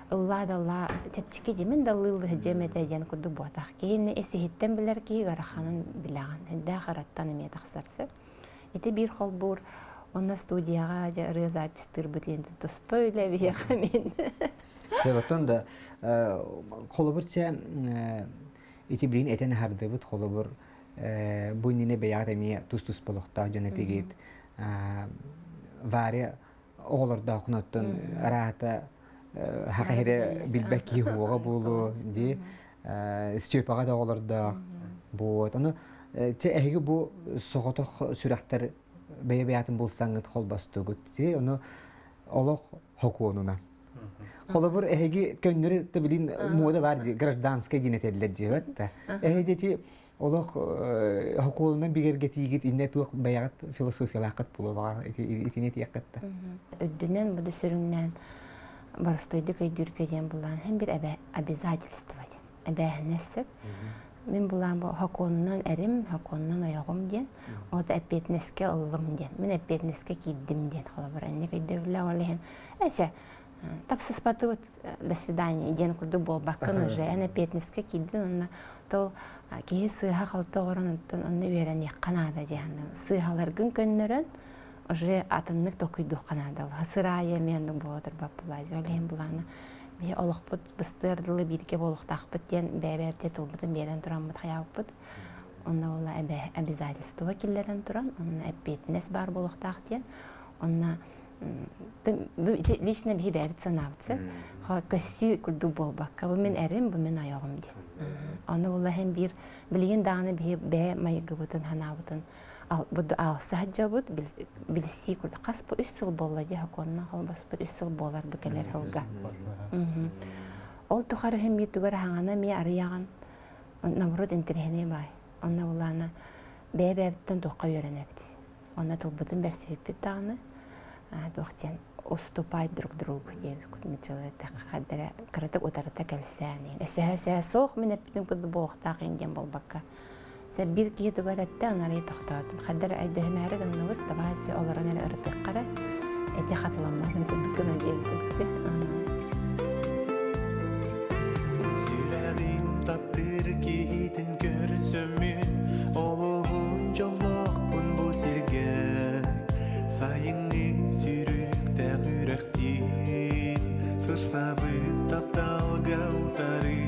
ыллаа да ыллаа чэпчэки дьимин да ыллыыллыһы дьиэм этэ диэн курдук буотах. Киһини ис-иһиттэн билэр киһи ыараханын билэҕин. Үрдээх ыраттан эмиэ тахсар сөп. Ити биир холбуур уонна студияҕа дьэ ырыа запистыырбыт диэн туспа үлэ биһиэхэ мин. Оттон да холобур чэ ити билин этэн аһардыбыт холобур бу иннинэ бэйэҕит эмиэ тус-туспа олохтоох дьон этигит Варя оҕолордоохун оттон араата хаха иһирэ билбэт киһи уоҕа буолуо дии Степаҕа да оҕолордоох вот ону чэ эһиги бу соҕотох сүрэхтэр бэйэ-бэйэтин булсаҥҥыт холбостугут ти ону олох хокуонуна Холобур, эһиги көннөрү билин муода бар дии, гражданскай диэн этэллэр диэбэт да. Эһиги ити олох хокуонунан бигэргэтиигит иннэ туох бэйэҕит философиялааххыт буолуо баҕар итини этиэххит да. Үрдүнэн буду сүрүннээн. Боростуойдук өйдүүргэ диэн булаан һин бир обязательство диэн эбээһинэс сөп. Мин булаан бу хокуонунан эрим, хокуонунан ойоҕум диэн, ота эппиэтинэскэ ыллым диэн, мин эппиэтинэскэ киирдим диэн холобур инник өйдөбүллээх ол иһин эчэ тапсыспатыбыт до свидания диэн курдук буолбаккын уже эн эппиэтинэскэ киирдин онно тол киһи сыыһа-халты оҥорон онтон онно үөрэниэххэ наада диэн сыыһаларгын көннөрөн уже атыннык толкуйдуохха наада сыраайа эмиэ оннук буола турбат булаадьы ол иһин булаана биһи олохпут быстыар дылы бииргэ буолуохтаахпыт диэн бэйэ-бэйэбитигэр тылбытын биэрэн тураммыт хайаабыппыт онно була обязательство киллэрэн туран онно эппиэтинэс баар буолуохтаах диэн онно лично биһи бэйэбит санаабыт сөп көссүү курдук буолбакка бу мин эрим бу мин ойоҕум диэн ону була иһин биир билигин даҕаны биһи бэйэ майгыбытын санаабытын аалса сылдьабыт билсии курдук хас бу үс сыл буолла дии сокуоннан холбоспут үс сыл буолар бу кэлэр сылга ол тухары иһин мии тугар аһаҥана эмиэ арыйаҕын наоборот интэриэһинэй баай онно булаана бэйэ-бэйэбиттэн туохха үөрэнэбит онно тылбытын бэрсибиппит даҕаны туох диэн уступать друг другу диэбит началата кыратык утарыта кэлсээн өсөһө-өсөһө суох мин эппитим курдук буолуохтаах диэн буолбакка Сэрбиир киһи тугу эрэ эттэ, онон тохтоотум. Хайда эрэ өйдөһүмээри гынныбыт, давай олорон эрэ ырытыахха эрэ. Эти хатыламматын курдук гынан диэбит Сүрэҕим таптыыр киһитин көрсөммүн, олуһун дьоллоохпун бу сиргэ. Сайыҥҥы сүрүктээх үрэхтиин, сырсабыт тапталга утары.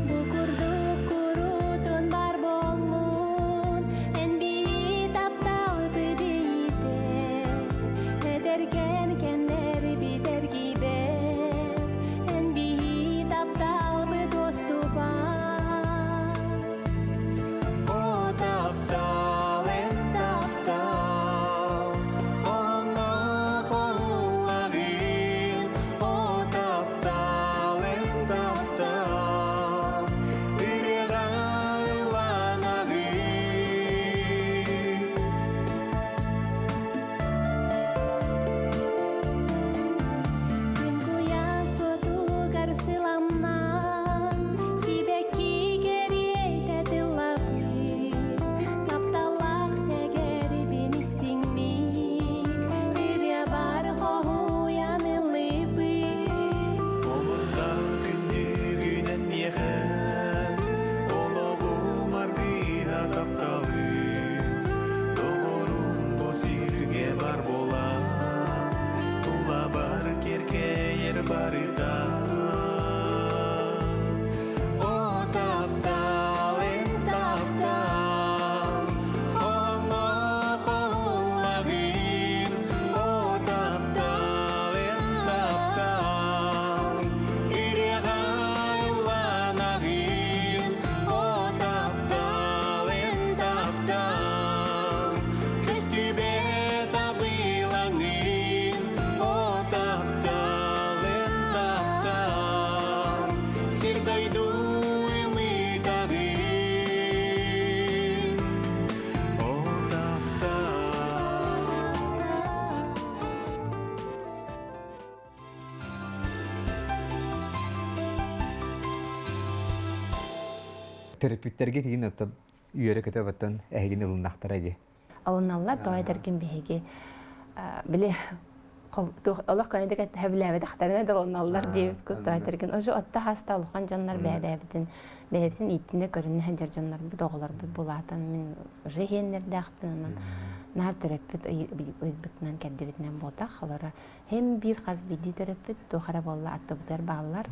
Бу курдук куруутун бар буоллун, эн биһи тапталбыт иитэ, эдэркээн кэмнэр битэргийбэт, эн биһи тапталбыт уостубат. О таптал, эн таптал, хоҥҥо хоһуллаҕын, о таптал, эн таптал, ырыаҕа ылланаҕын. Күн куйаас уотугар сыламнаан, сибэкки кэриэтэ тыллаппыт, тапталлаах сэгэрбин истиҥник, ырыабар хоһуйан ыллыыбын. Олустан күндүгүнэн миэхэ, олоҕум аргыһа тапталым, доҕорум бу сиргэ бар буолан, тулабар кэркэйэр барыта. О таптал, эн таптал, хоҥҥо хоһуллаҕын, о таптал, эн таптал, ырыаҕа ылланаҕын, о таптал, эн таптал, көстүбэт абылаҥын, о таптал, эн таптал, сир дойду ымытаҕын, о таптал. Төрөппүттэргэ тигин оттон үөрэ-көтө оттон эһигини ылыннахтара дии. Алыналлар тоҕо этэргин биһиги били олох көнөтүк хэбилээбэтэхтэринэ да ылыналлар диэбит кут тоҕо этэргин уже отто хаста улахан дьоннор бэйэбитин бэйэбитин ииттинэ көрүнэ сылдьар дьоннорбут оҕолорбут булаатан мин уже иһиэннэрдээхпин онон наар төрөппүт ыйбытынан кэрдибитинэн буолтах олоро Һэм биир хас биирдии төрөппүт туох эрэ буолла аттыбытыгар бааллар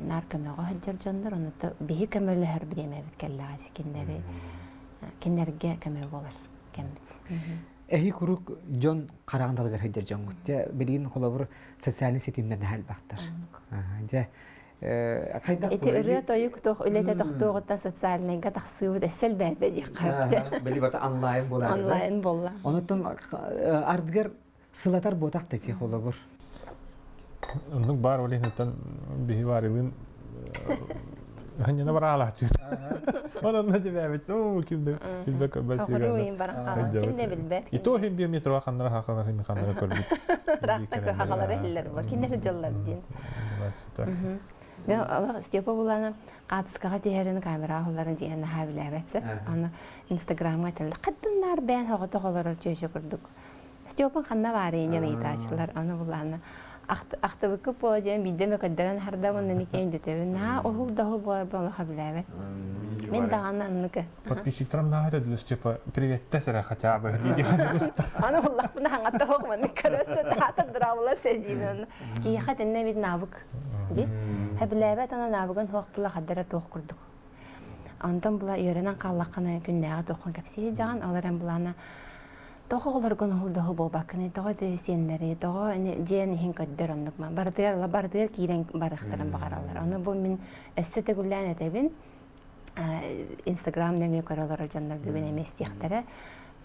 наар көмөҕө сылдьар дьоннор ону биһи көмөлөһөр бириэмэбит кэллэҕэ кинилэри кинилэргэ көмө буолар кэммит. Эһи куруук дьон хараҕын далыгар сылдьар дьоҥҥут. Дьэ, билигин холобур социальнай ситимнэр наһаа элбэхтэр. Дьэ, хайдах Ити ырыа тойук туох үлэтэ тохтуоҕуттан социальнайга тахсыыбыт өссө элбээтэ диэххэ. Били барыта онлайн буолар. Онлайн буолла. Онуттан ардыгар Сылатар буотах да холобур. Оннук баар ол иһин биһи баарылыын Ханьана бараалааччы. Онон на дебэбит. Оо, ким да билбэт көрбөт Оҕуруу баран хаалан ким да билбэт. И то хим бир метро ханнара хахалар хим ханнара көрбүт. Рахта хахалара хиллер бу. Кинер дьыллар диэн. Степа булана хаатыскаҕа түһэрин камера оһоллорун дьиэн наһаа билээбэтсэ. Аны Инстаграмҥа этэллэр хаттыннаар бэйэн хоҕото олорор чүөчэ курдук. Степан ханна баарый диэн ыйытааччылар. Аны булаана ахтыбыккы буола диэн биирдэ эмэ көрдөрөн аһарда уонна никиэн өйдөтөбүн. Наһаа уһул да уһул буолар буолуха билээбэт. Мин даҕаны аннык. Подписчиктарым наһаа этэллэр типа приветте сэрэ хотя бы дии Аны буллахпына хаҥатта хоох маннык көрөсө таата дравла сэдиин. Киһиэхэ тиннэ бит навык. Ди. Хэбилээбэт ана навыгын хоох була хаддара туох курдук. Онтон була үөрэнэн хааллаххына күннээҕи туоххун кэпсии дьаҕан ол эрэн булаана тоҕо оҕолоргун уһул да уһул буолбаккыный тоҕо ити сиэннэри тоҕо дьиэн иһин көрдөр оннук ма барытыгар барытыгар киирэн барыахтарын баҕараллар ону бу мин өссө төгүллээн этэбин инстаграм нөҥүө көрө олорор дьоннор бүгүн эмиэ истиэхтэрэ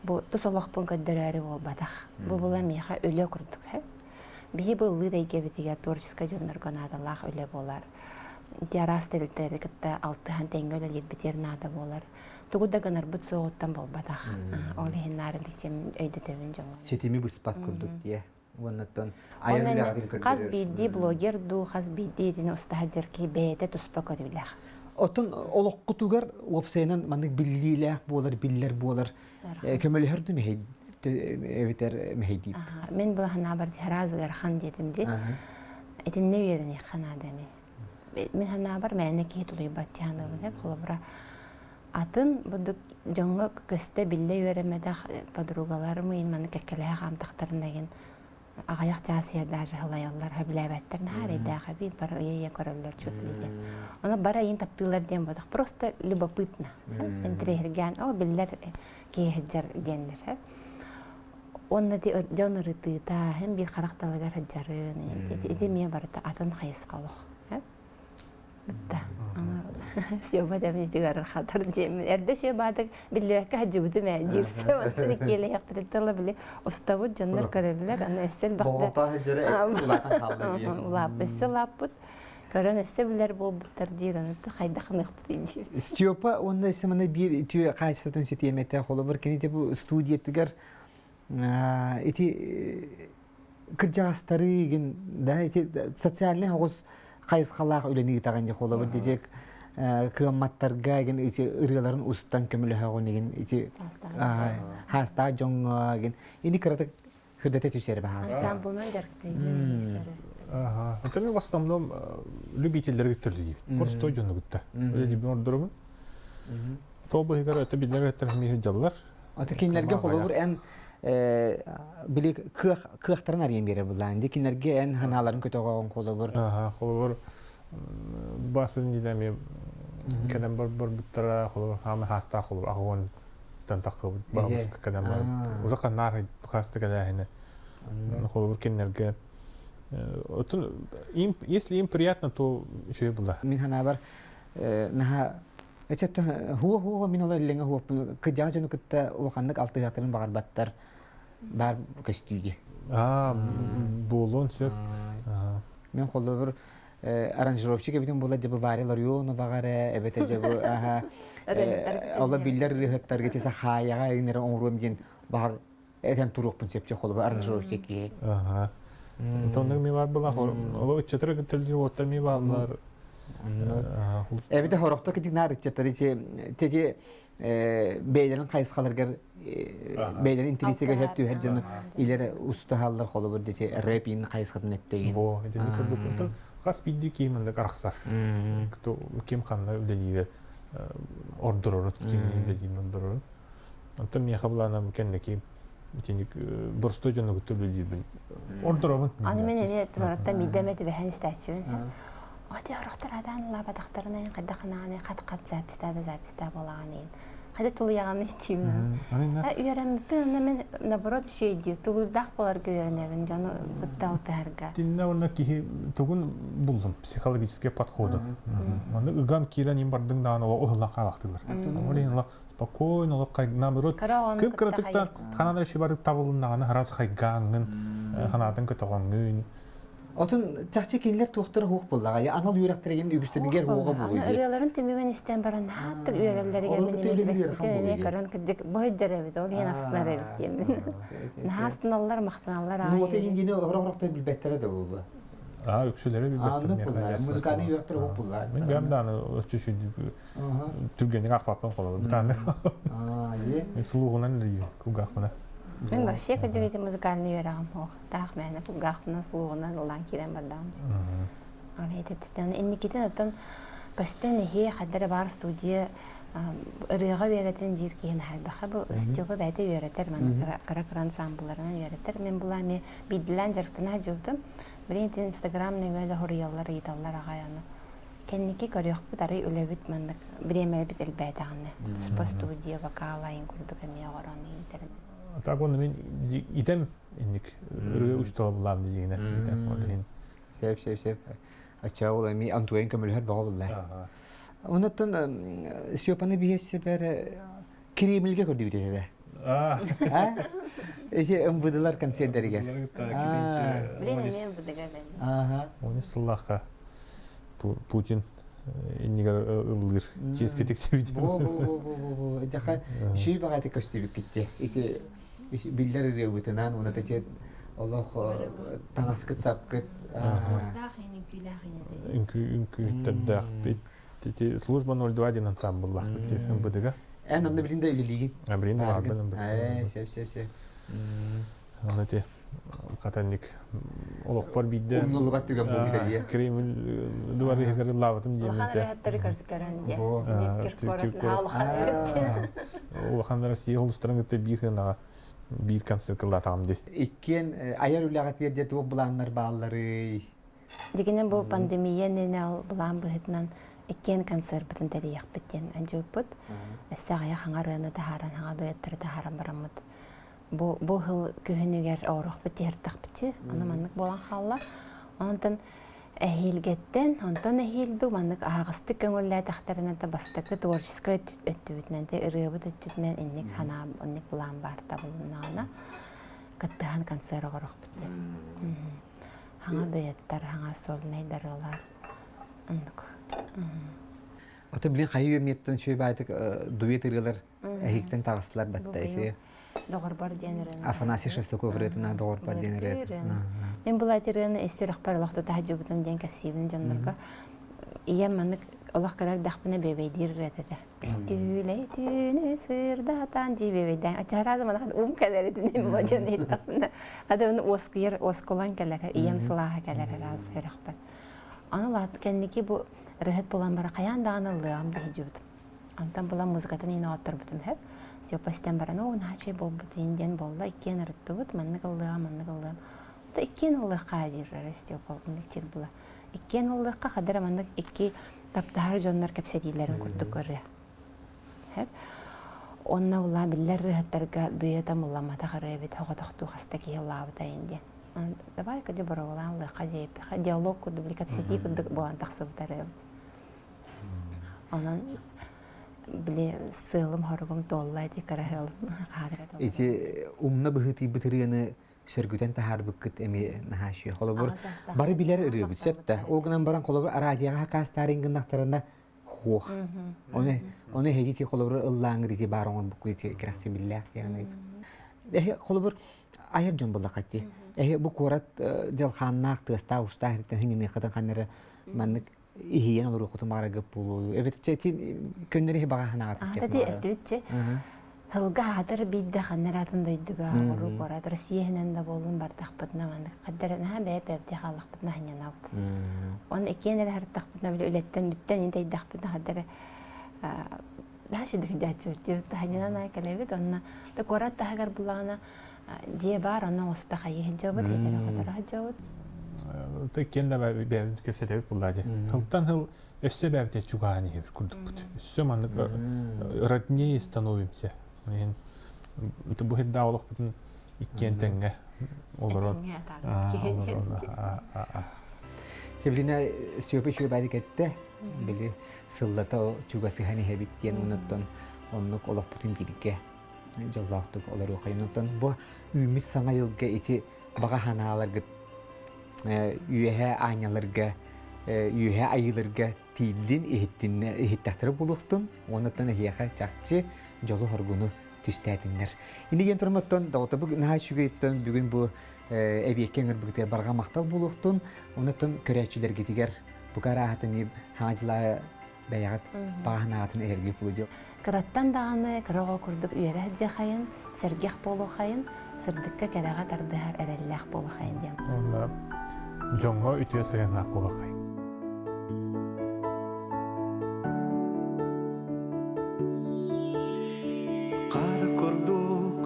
бу тус олохпун көрдөрөөрү буолбатах бу була миэхэ үлэ курдук биһи бу ыллыыр эйгэбитигэр творческай дьоннорго наадалаах үлэ буолар ити араас тэрилтэлэри кытта алтыһан тэҥҥэ үлэлиирбитигэр наада буолар тугу да гынарбыт суоҕуттан буолбатах. Ол иһин наар иликтим өйдөтөбүн дьоҥҥо. Ситими быспат курдук дии. Уоннаттан айан үлэҕитин көрдөрөр. Хас биирдии блогер дуу, хас биирдии итини устаһа дьэр киһи бэйэтэ туспа көрүүлээх. Оттон олоххутугар уопсайынан маннык биллиилээх буолар, биллэр буолар көмөлөһөр дуу эбэтэр мэһэйдиир? Мин былаһанаабар сразу ыарахан диэтим дии. Итиннэ үөрэниэххэ наада эми. Мин санаабар мээнэ киһи тулуйбат дии саныыбын. Холобура, атын бурдук дьоҥҥо көстө биллэ үөрэммэтэх подругаларым ыйын маны кэккэлэһэ хаамтахтарына игин аҕыйах чаас иһэр даже халайаллар сөбүлээбэттэр наһаа эрэйдээх эбит бары ыйа-ыйа көрөллөр чуть ли диэн ону бары ыйын таптыыллар диэн буолбатах просто любопытно интэриэһиргээн о биллэр киһи сылдьар диэннэр уонна ити дьон ырытыыта һин биир харах далыгар сылдьарын ити эмиэ барыта атын хайысха олох Бытта. Сёба дэмитигэр хатар диэмин. Эрдэ сёбаатык биллибэккэ сылдьыбытым ээ диир сёбаттан иккиэлэһиэхпитин тыла били устабыт дьоннор көрөллөр. Аны өссө элбэхтэ улаатан хаалла диэн. Улаап өссө улааппыт. Көрөн өссө билэр буолбуттар диир аны хайдах гыныахпытый диир. Степа уонна өссө маны биир үтүө хаачыстыбатын ситиэмэтэ холобур кини бу студиятыгар ити кырдьаҕастары игин да ити социальный оҕус хайысхалаах үлэни ыытаҕын дьэ холобур дижек кыамматтарга игин ити ырыаларын устан көмөлөһөҕүн игин ити хаастаах дьоҥҥо игин ини кыратык хырдата түсэр баһаалыста Ансамблынан дьарыктыйгын Ага. Это мен в основном любительдерге төлөйбүт. Просто дьону кытта. Үлэлиибин ордоробун. То быһыгар это биллэр эттер миһи дьаллар. Аты кинилэргэ холобур эн били кыах кыахтарын арыйан биэрэр буллаан ди кинилэргэ эн ханааларын көтөҕөҕүн холобур Аха, холобур басын динами кэлэн барбыттара холобур хаама хаастаах холобур аҕуон тан тахсыбыт бабушка кэлэн бар уже ханнаар хааста кэлээһинэ холобур кинилэргэ отун им если им приятно то еще и было мин ханаабар наһаа Эчэттэн хуо-хуо мин ол иллэҥэ хуоппун кыдьаҕа дьону кытта улаханнык алтыһыахтарын баҕарбаттар баар көстүүгэ. Аа, буолуон сөп. Мин холобур аранжировщик эбитим буолла дьэ бу Варя Ларионоваҕа эрэ эбэтэр дьэ бу аха оло биллэр ырыаһыттарга ти сахаайаҕа иҥнэрэ оҥоруом диэн баҕар этэн туруохпун сөп холобур аранжировщик киһи. Аха. Оннук ми бар была оло ыччатары кытта уоттар ми бааллар. Эбите хорохто китигнаар ыччаттары тети бэйлэрин хайысхаларгар бэйлэрин интелликтигэ сөп түһэр дьону илер устаһаллар холобур дити рэп ин хайысхатын өттөйүн. Бо, итини курдук. Онтон хас биирдии киим ыннык арахсар. Ким ханна үлэлиирэ ордорорун, кимниин үлэлиирин ордорорун. Онтон миэхэ былаана кэнники итинник боростуой дьону кытта үлэлиирбин ордоробун. Аны мен эмиэ туораттан биирдэ эмэ түбэһэн истээччибин. Оти орохтор адаан лаабатахтарына хайдах анааны хат-хат записта да записта буолаҕын иин. Хайда тулуйаҕын итиибин. Үөрэммиппин онно мен наоборот үчүгэй тулуурдаах буоларга үөрэнэбин дьону кытта алтыһарга. Тиннэ уонна киһи тугун буллум психологический подходу. Маны ыган киирэн им бардыҥ даҕаны ол ыһыллан хаалахтыылар. Ол иһин спокойно олох наоборот кып кыратыктан ханан эрэ шибарык табылыннаҕына раз хайгааҥҥын ханаатын көтөҕөҥҥүн. Отун чахчы кинилэр туохтара хуох буллаҕа анал үөрэхтэригин үгүстэригэр хуоҕа Аны буолуй. ырыаларын түмүгүн истэн баран наһааттык үөрэллэригэр Олору мин кытта эмиэ үлэлиир ыарахан түбэспитим буолуй эмиэ көрөн кырдьык бу сылдьар эбит ол иһин астынар эбит диэммин. Наһаа астыналлар, махтаналлар Ну вот аҕай. ингини орох-орохтой билбэттэрэ да буолуо. Аа, үксүлэри билбэттэр Аннык миэхэ буллаа, ясно музыкальный буолар. үөрэхтэр уһук буллаа. Мин бэйэм дааны өччү түргэнник аахпаппын холобур. Бытааннык. Аа, е. Мен слугунан илиибин, кулгаахпына. Мин вообще кырдьык ити музыкальный үөрэҕим суох. Таах мээнэ кулгаахпынан слугунан ылаан киирэн бардаҕым. Аны инникитин оттон көстөн иһиэ ханна эрэ баар студия ырыаҕа үөрэтэн диир киһи наһаа элбэхэ. Бу Степа бэйэтэ үөрэтэр, манна кыра-кыра ансамблларынан үөрэтэр. Мин була эмиэ биирдилээн дьарыктана сылдьыбытым. Билигин ити Инстаграм нөҥүө да хоруйаллар, ыйыталлар аҕай аны. Кэнники көрүөхпүт, арый үлэбит маннык бириэмэлэбит элбээтэҕинэ. Туспа студия, вокал айын курдук эмиэ оҥорон иитэрин. Так уонна мин итэм инник ырыа учуутала булаам диигинэ итэм ол иһин. Сеп, сеп, сеп. Ачча ол эми Антуен көмөлөһөр бөҕө булла. Онуттан Степаны биһиэссэбэр Кремльге көрдүбүт этэ. Аа. Эти МВДлар концердеригэр. Блин, эмиэ МВДга бэн. Ага. Онус сыллаахха Путин иннигэр ыллыыр чиэскэ тиксибит. Бу бу бу бу бу бу Дьаха шүй баҕайты көстүбүккүтте. Ити биллэр ырыабытынан уонна тече олох таҥаскыт сапкыт. Даах үҥкүүлээх Үҥкүү үҥкүүттэрдээхпит. Ити служба 02 диэн ансамбллаахпыт дии МВДга. Эн онно билин да үлэлиигин. А билин да баарбын МВД. Ээ, сөп сөп сөп. Аны ити хатанник олохпор биирдэ Умнуллубат түгэн буолбута дии. Кремль дворыгар ыллаабытым диэммин Улахан ырыһаттары көрөн дии. Киркоров Улахан Россия улустарын кытта биир гынаҕа биир концерт ыллаатаҕым дии. Иккиэн айар үлэҕитигэр дьэ туох былааннар баалларый? Дигинэ бу пандемия иннинэ ол былаан быһыытынан иккиэн концерпытын тэрийиэхпит диэн адьыыппыт. Өссө аҕыйах хаҥа ырыаны таһааран, хаҥа дуэттары таһааран бараммыт. Бу бу сыл күһүнүгэр оорохпут тиһэртэхпитчи, аны маннык буолан хаалла. Онтон эһиилгэттэн, онтон эһиил дуу маннык аһаҕастык көҥүллээтэхтэринэ да бастакы творческай өттүбүтүнэн, ырыабыт өттүтүнэн инник санаа, инник былаан баар табылыннаҕына кыттыһан концерт оҥоруохпут диэн. Хаҥа дуэттар, хаҥа сольнай дарыалар. Оннук. Ото билин хайы үөмиэттэн үчүгэй баайтык дуэт ырыалар эһиктэн таҕыстылар батта ити. Доҕорбор диэн ырыаны. Афанасий Шестаков ырыатына Доҕорбор диэн ырыа. Мин бұл ырыаны ис сүрэхпэр олох тутаһдьыбытым диэн кэпсиибин дьоннорго. Ийэм маннык олох кыра эрдэхпинэ бүөбэйдиир ырыата этэ. Түүлэй түүнү сырдатан дии бүөбэйдээн. Ачараазы манахан ум кэлэр этин мелодияны иһиттэхпинэ. Хата оны уоскуйар уоскулан кэлэр, ийэм сылааһа кэлэр араас сүрэхпэр. Аны лаат кэнники бу ырыһыт булан бара хайаан даҕаны ыллыаҕым диһидьибитим. Онтон булан музыкатын иин оҕотторбутум сөп. Степа истэн баран, оо, наһаа буолбут иин диэн буолла. Иккиэн ырыттыбыт, маннык ыллыаҕым, маннык ыллыам. Да иккиэн ыллыахха диир Степа, оннук диир була. Иккиэн ыллыахха хадара маннык икки таптаһар дьоннор кэпсэтиилэрин курдук ырыа. Сөп. Онно була биллэр ырыаһыттарга дуета мылламматах ырыа эбит, оҕотохтуу хаста киһи ыллаабыта иин диэн. Давай кэдэ боруобалаан ыллыахха диэппиха диалог курдук били кэпсэтии курдук буолан тахсыбыт ырыабыт. Онон били сыалым-хоругум туолла ити кыраһыалым хаадыра туолла. Ити умна быһыытыйбыт ырыаны сөргүтэн таһаарбыккыт эмиэ наһаа үчүгэй. Холобур, бары билэр ырыабыт сөп да. Ол гынан баран холобур араадьыйаҕа хакаастаарын гыннахтарына хуох. Оны оны эһиги ити холобур ыллааҥҥыт ити баар оҥорбуккут ити кэрэхсэбиллээх диэн. Эһи холобур айар дьон буллаххат Эһи бу куорат дьалхааннаах тыастаах устаах иһиттэн хиҥиниэххитин ханнары маннык иһийэн олоруоххутун баҕараргыт буолуо. Эбэтэр көннөрү иһи баҕа санааҕыт Аата эттибитчи Сылга аатар биирдэ ханна эрэ атын дойдуга оҕуруу куорат Россия иһинэн да буоллун бардахпытына маннык хаддара наһаа бэйэ-бэйэбитин хааллахпытына сынньанабыт. Уонна иккиэн эрэ сырыттахпытына били үлэттэн бүттэн интэйдэхпитинэ хаддара наһаа үчүгэй дьааччыбыт таһынньанан аай кэлэбит онно да куорат таһыгар буллаҕына дьиэ баар онно оҥосто хайыы сылдьабыт этэрэ хоторо сылдьабыт. Иккиэн да бэйэбит кэпсэтэбит буллаа дии. Сылтан сыл өссө бэйэбитэ чугаһаан иһэбит курдукпут. Өссө маннык роднее становимся. Иһин бу хирдаа олохпутун иккиэн тэҥҥэ олорон. Севлина Степа үчүгэй кэттэ. Били сыллата чугасыһан иһэбит диэн онуттан оннук олохпутун бииргэ дьоллоохтук олоруохайын. Онтон бу үүммүт саҥа йылга ити баҕа санааларгыт. үөһэ аанньаларга, үөһэ айыыларга тиийдин, иһиттэхтэрэ буолуохтун, уоннаттан эһиэхэ чахчы дьолу-хоргуну түстээтиннэр. Ини диэн турматтан доҕотобук наһаа үчүгэйттэн бүгүн бу эбиэккэ ыҥырбытыгар барҕа махтал буолуохтун, оннуттан көрөөччүлэргитигэр бука арааһатын хаҥа бэйэҕит бааһынаатын эһэрги пулу Кыраттан даҕаны кыра оҕо курдук үөрэ сылдьыахайын, сэргэх буолуохайын, сырдыкка кэрэҕэ тардыһар эрэллээх буолуохайын диэн. Уонна дьоҥҥо үтүө сыһыаннаах буолуохайын. Хаар курдук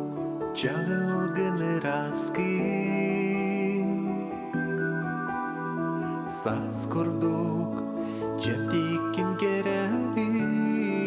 чаҕылгын ыраскын Саас курдук чэптиккин кэрэҕин.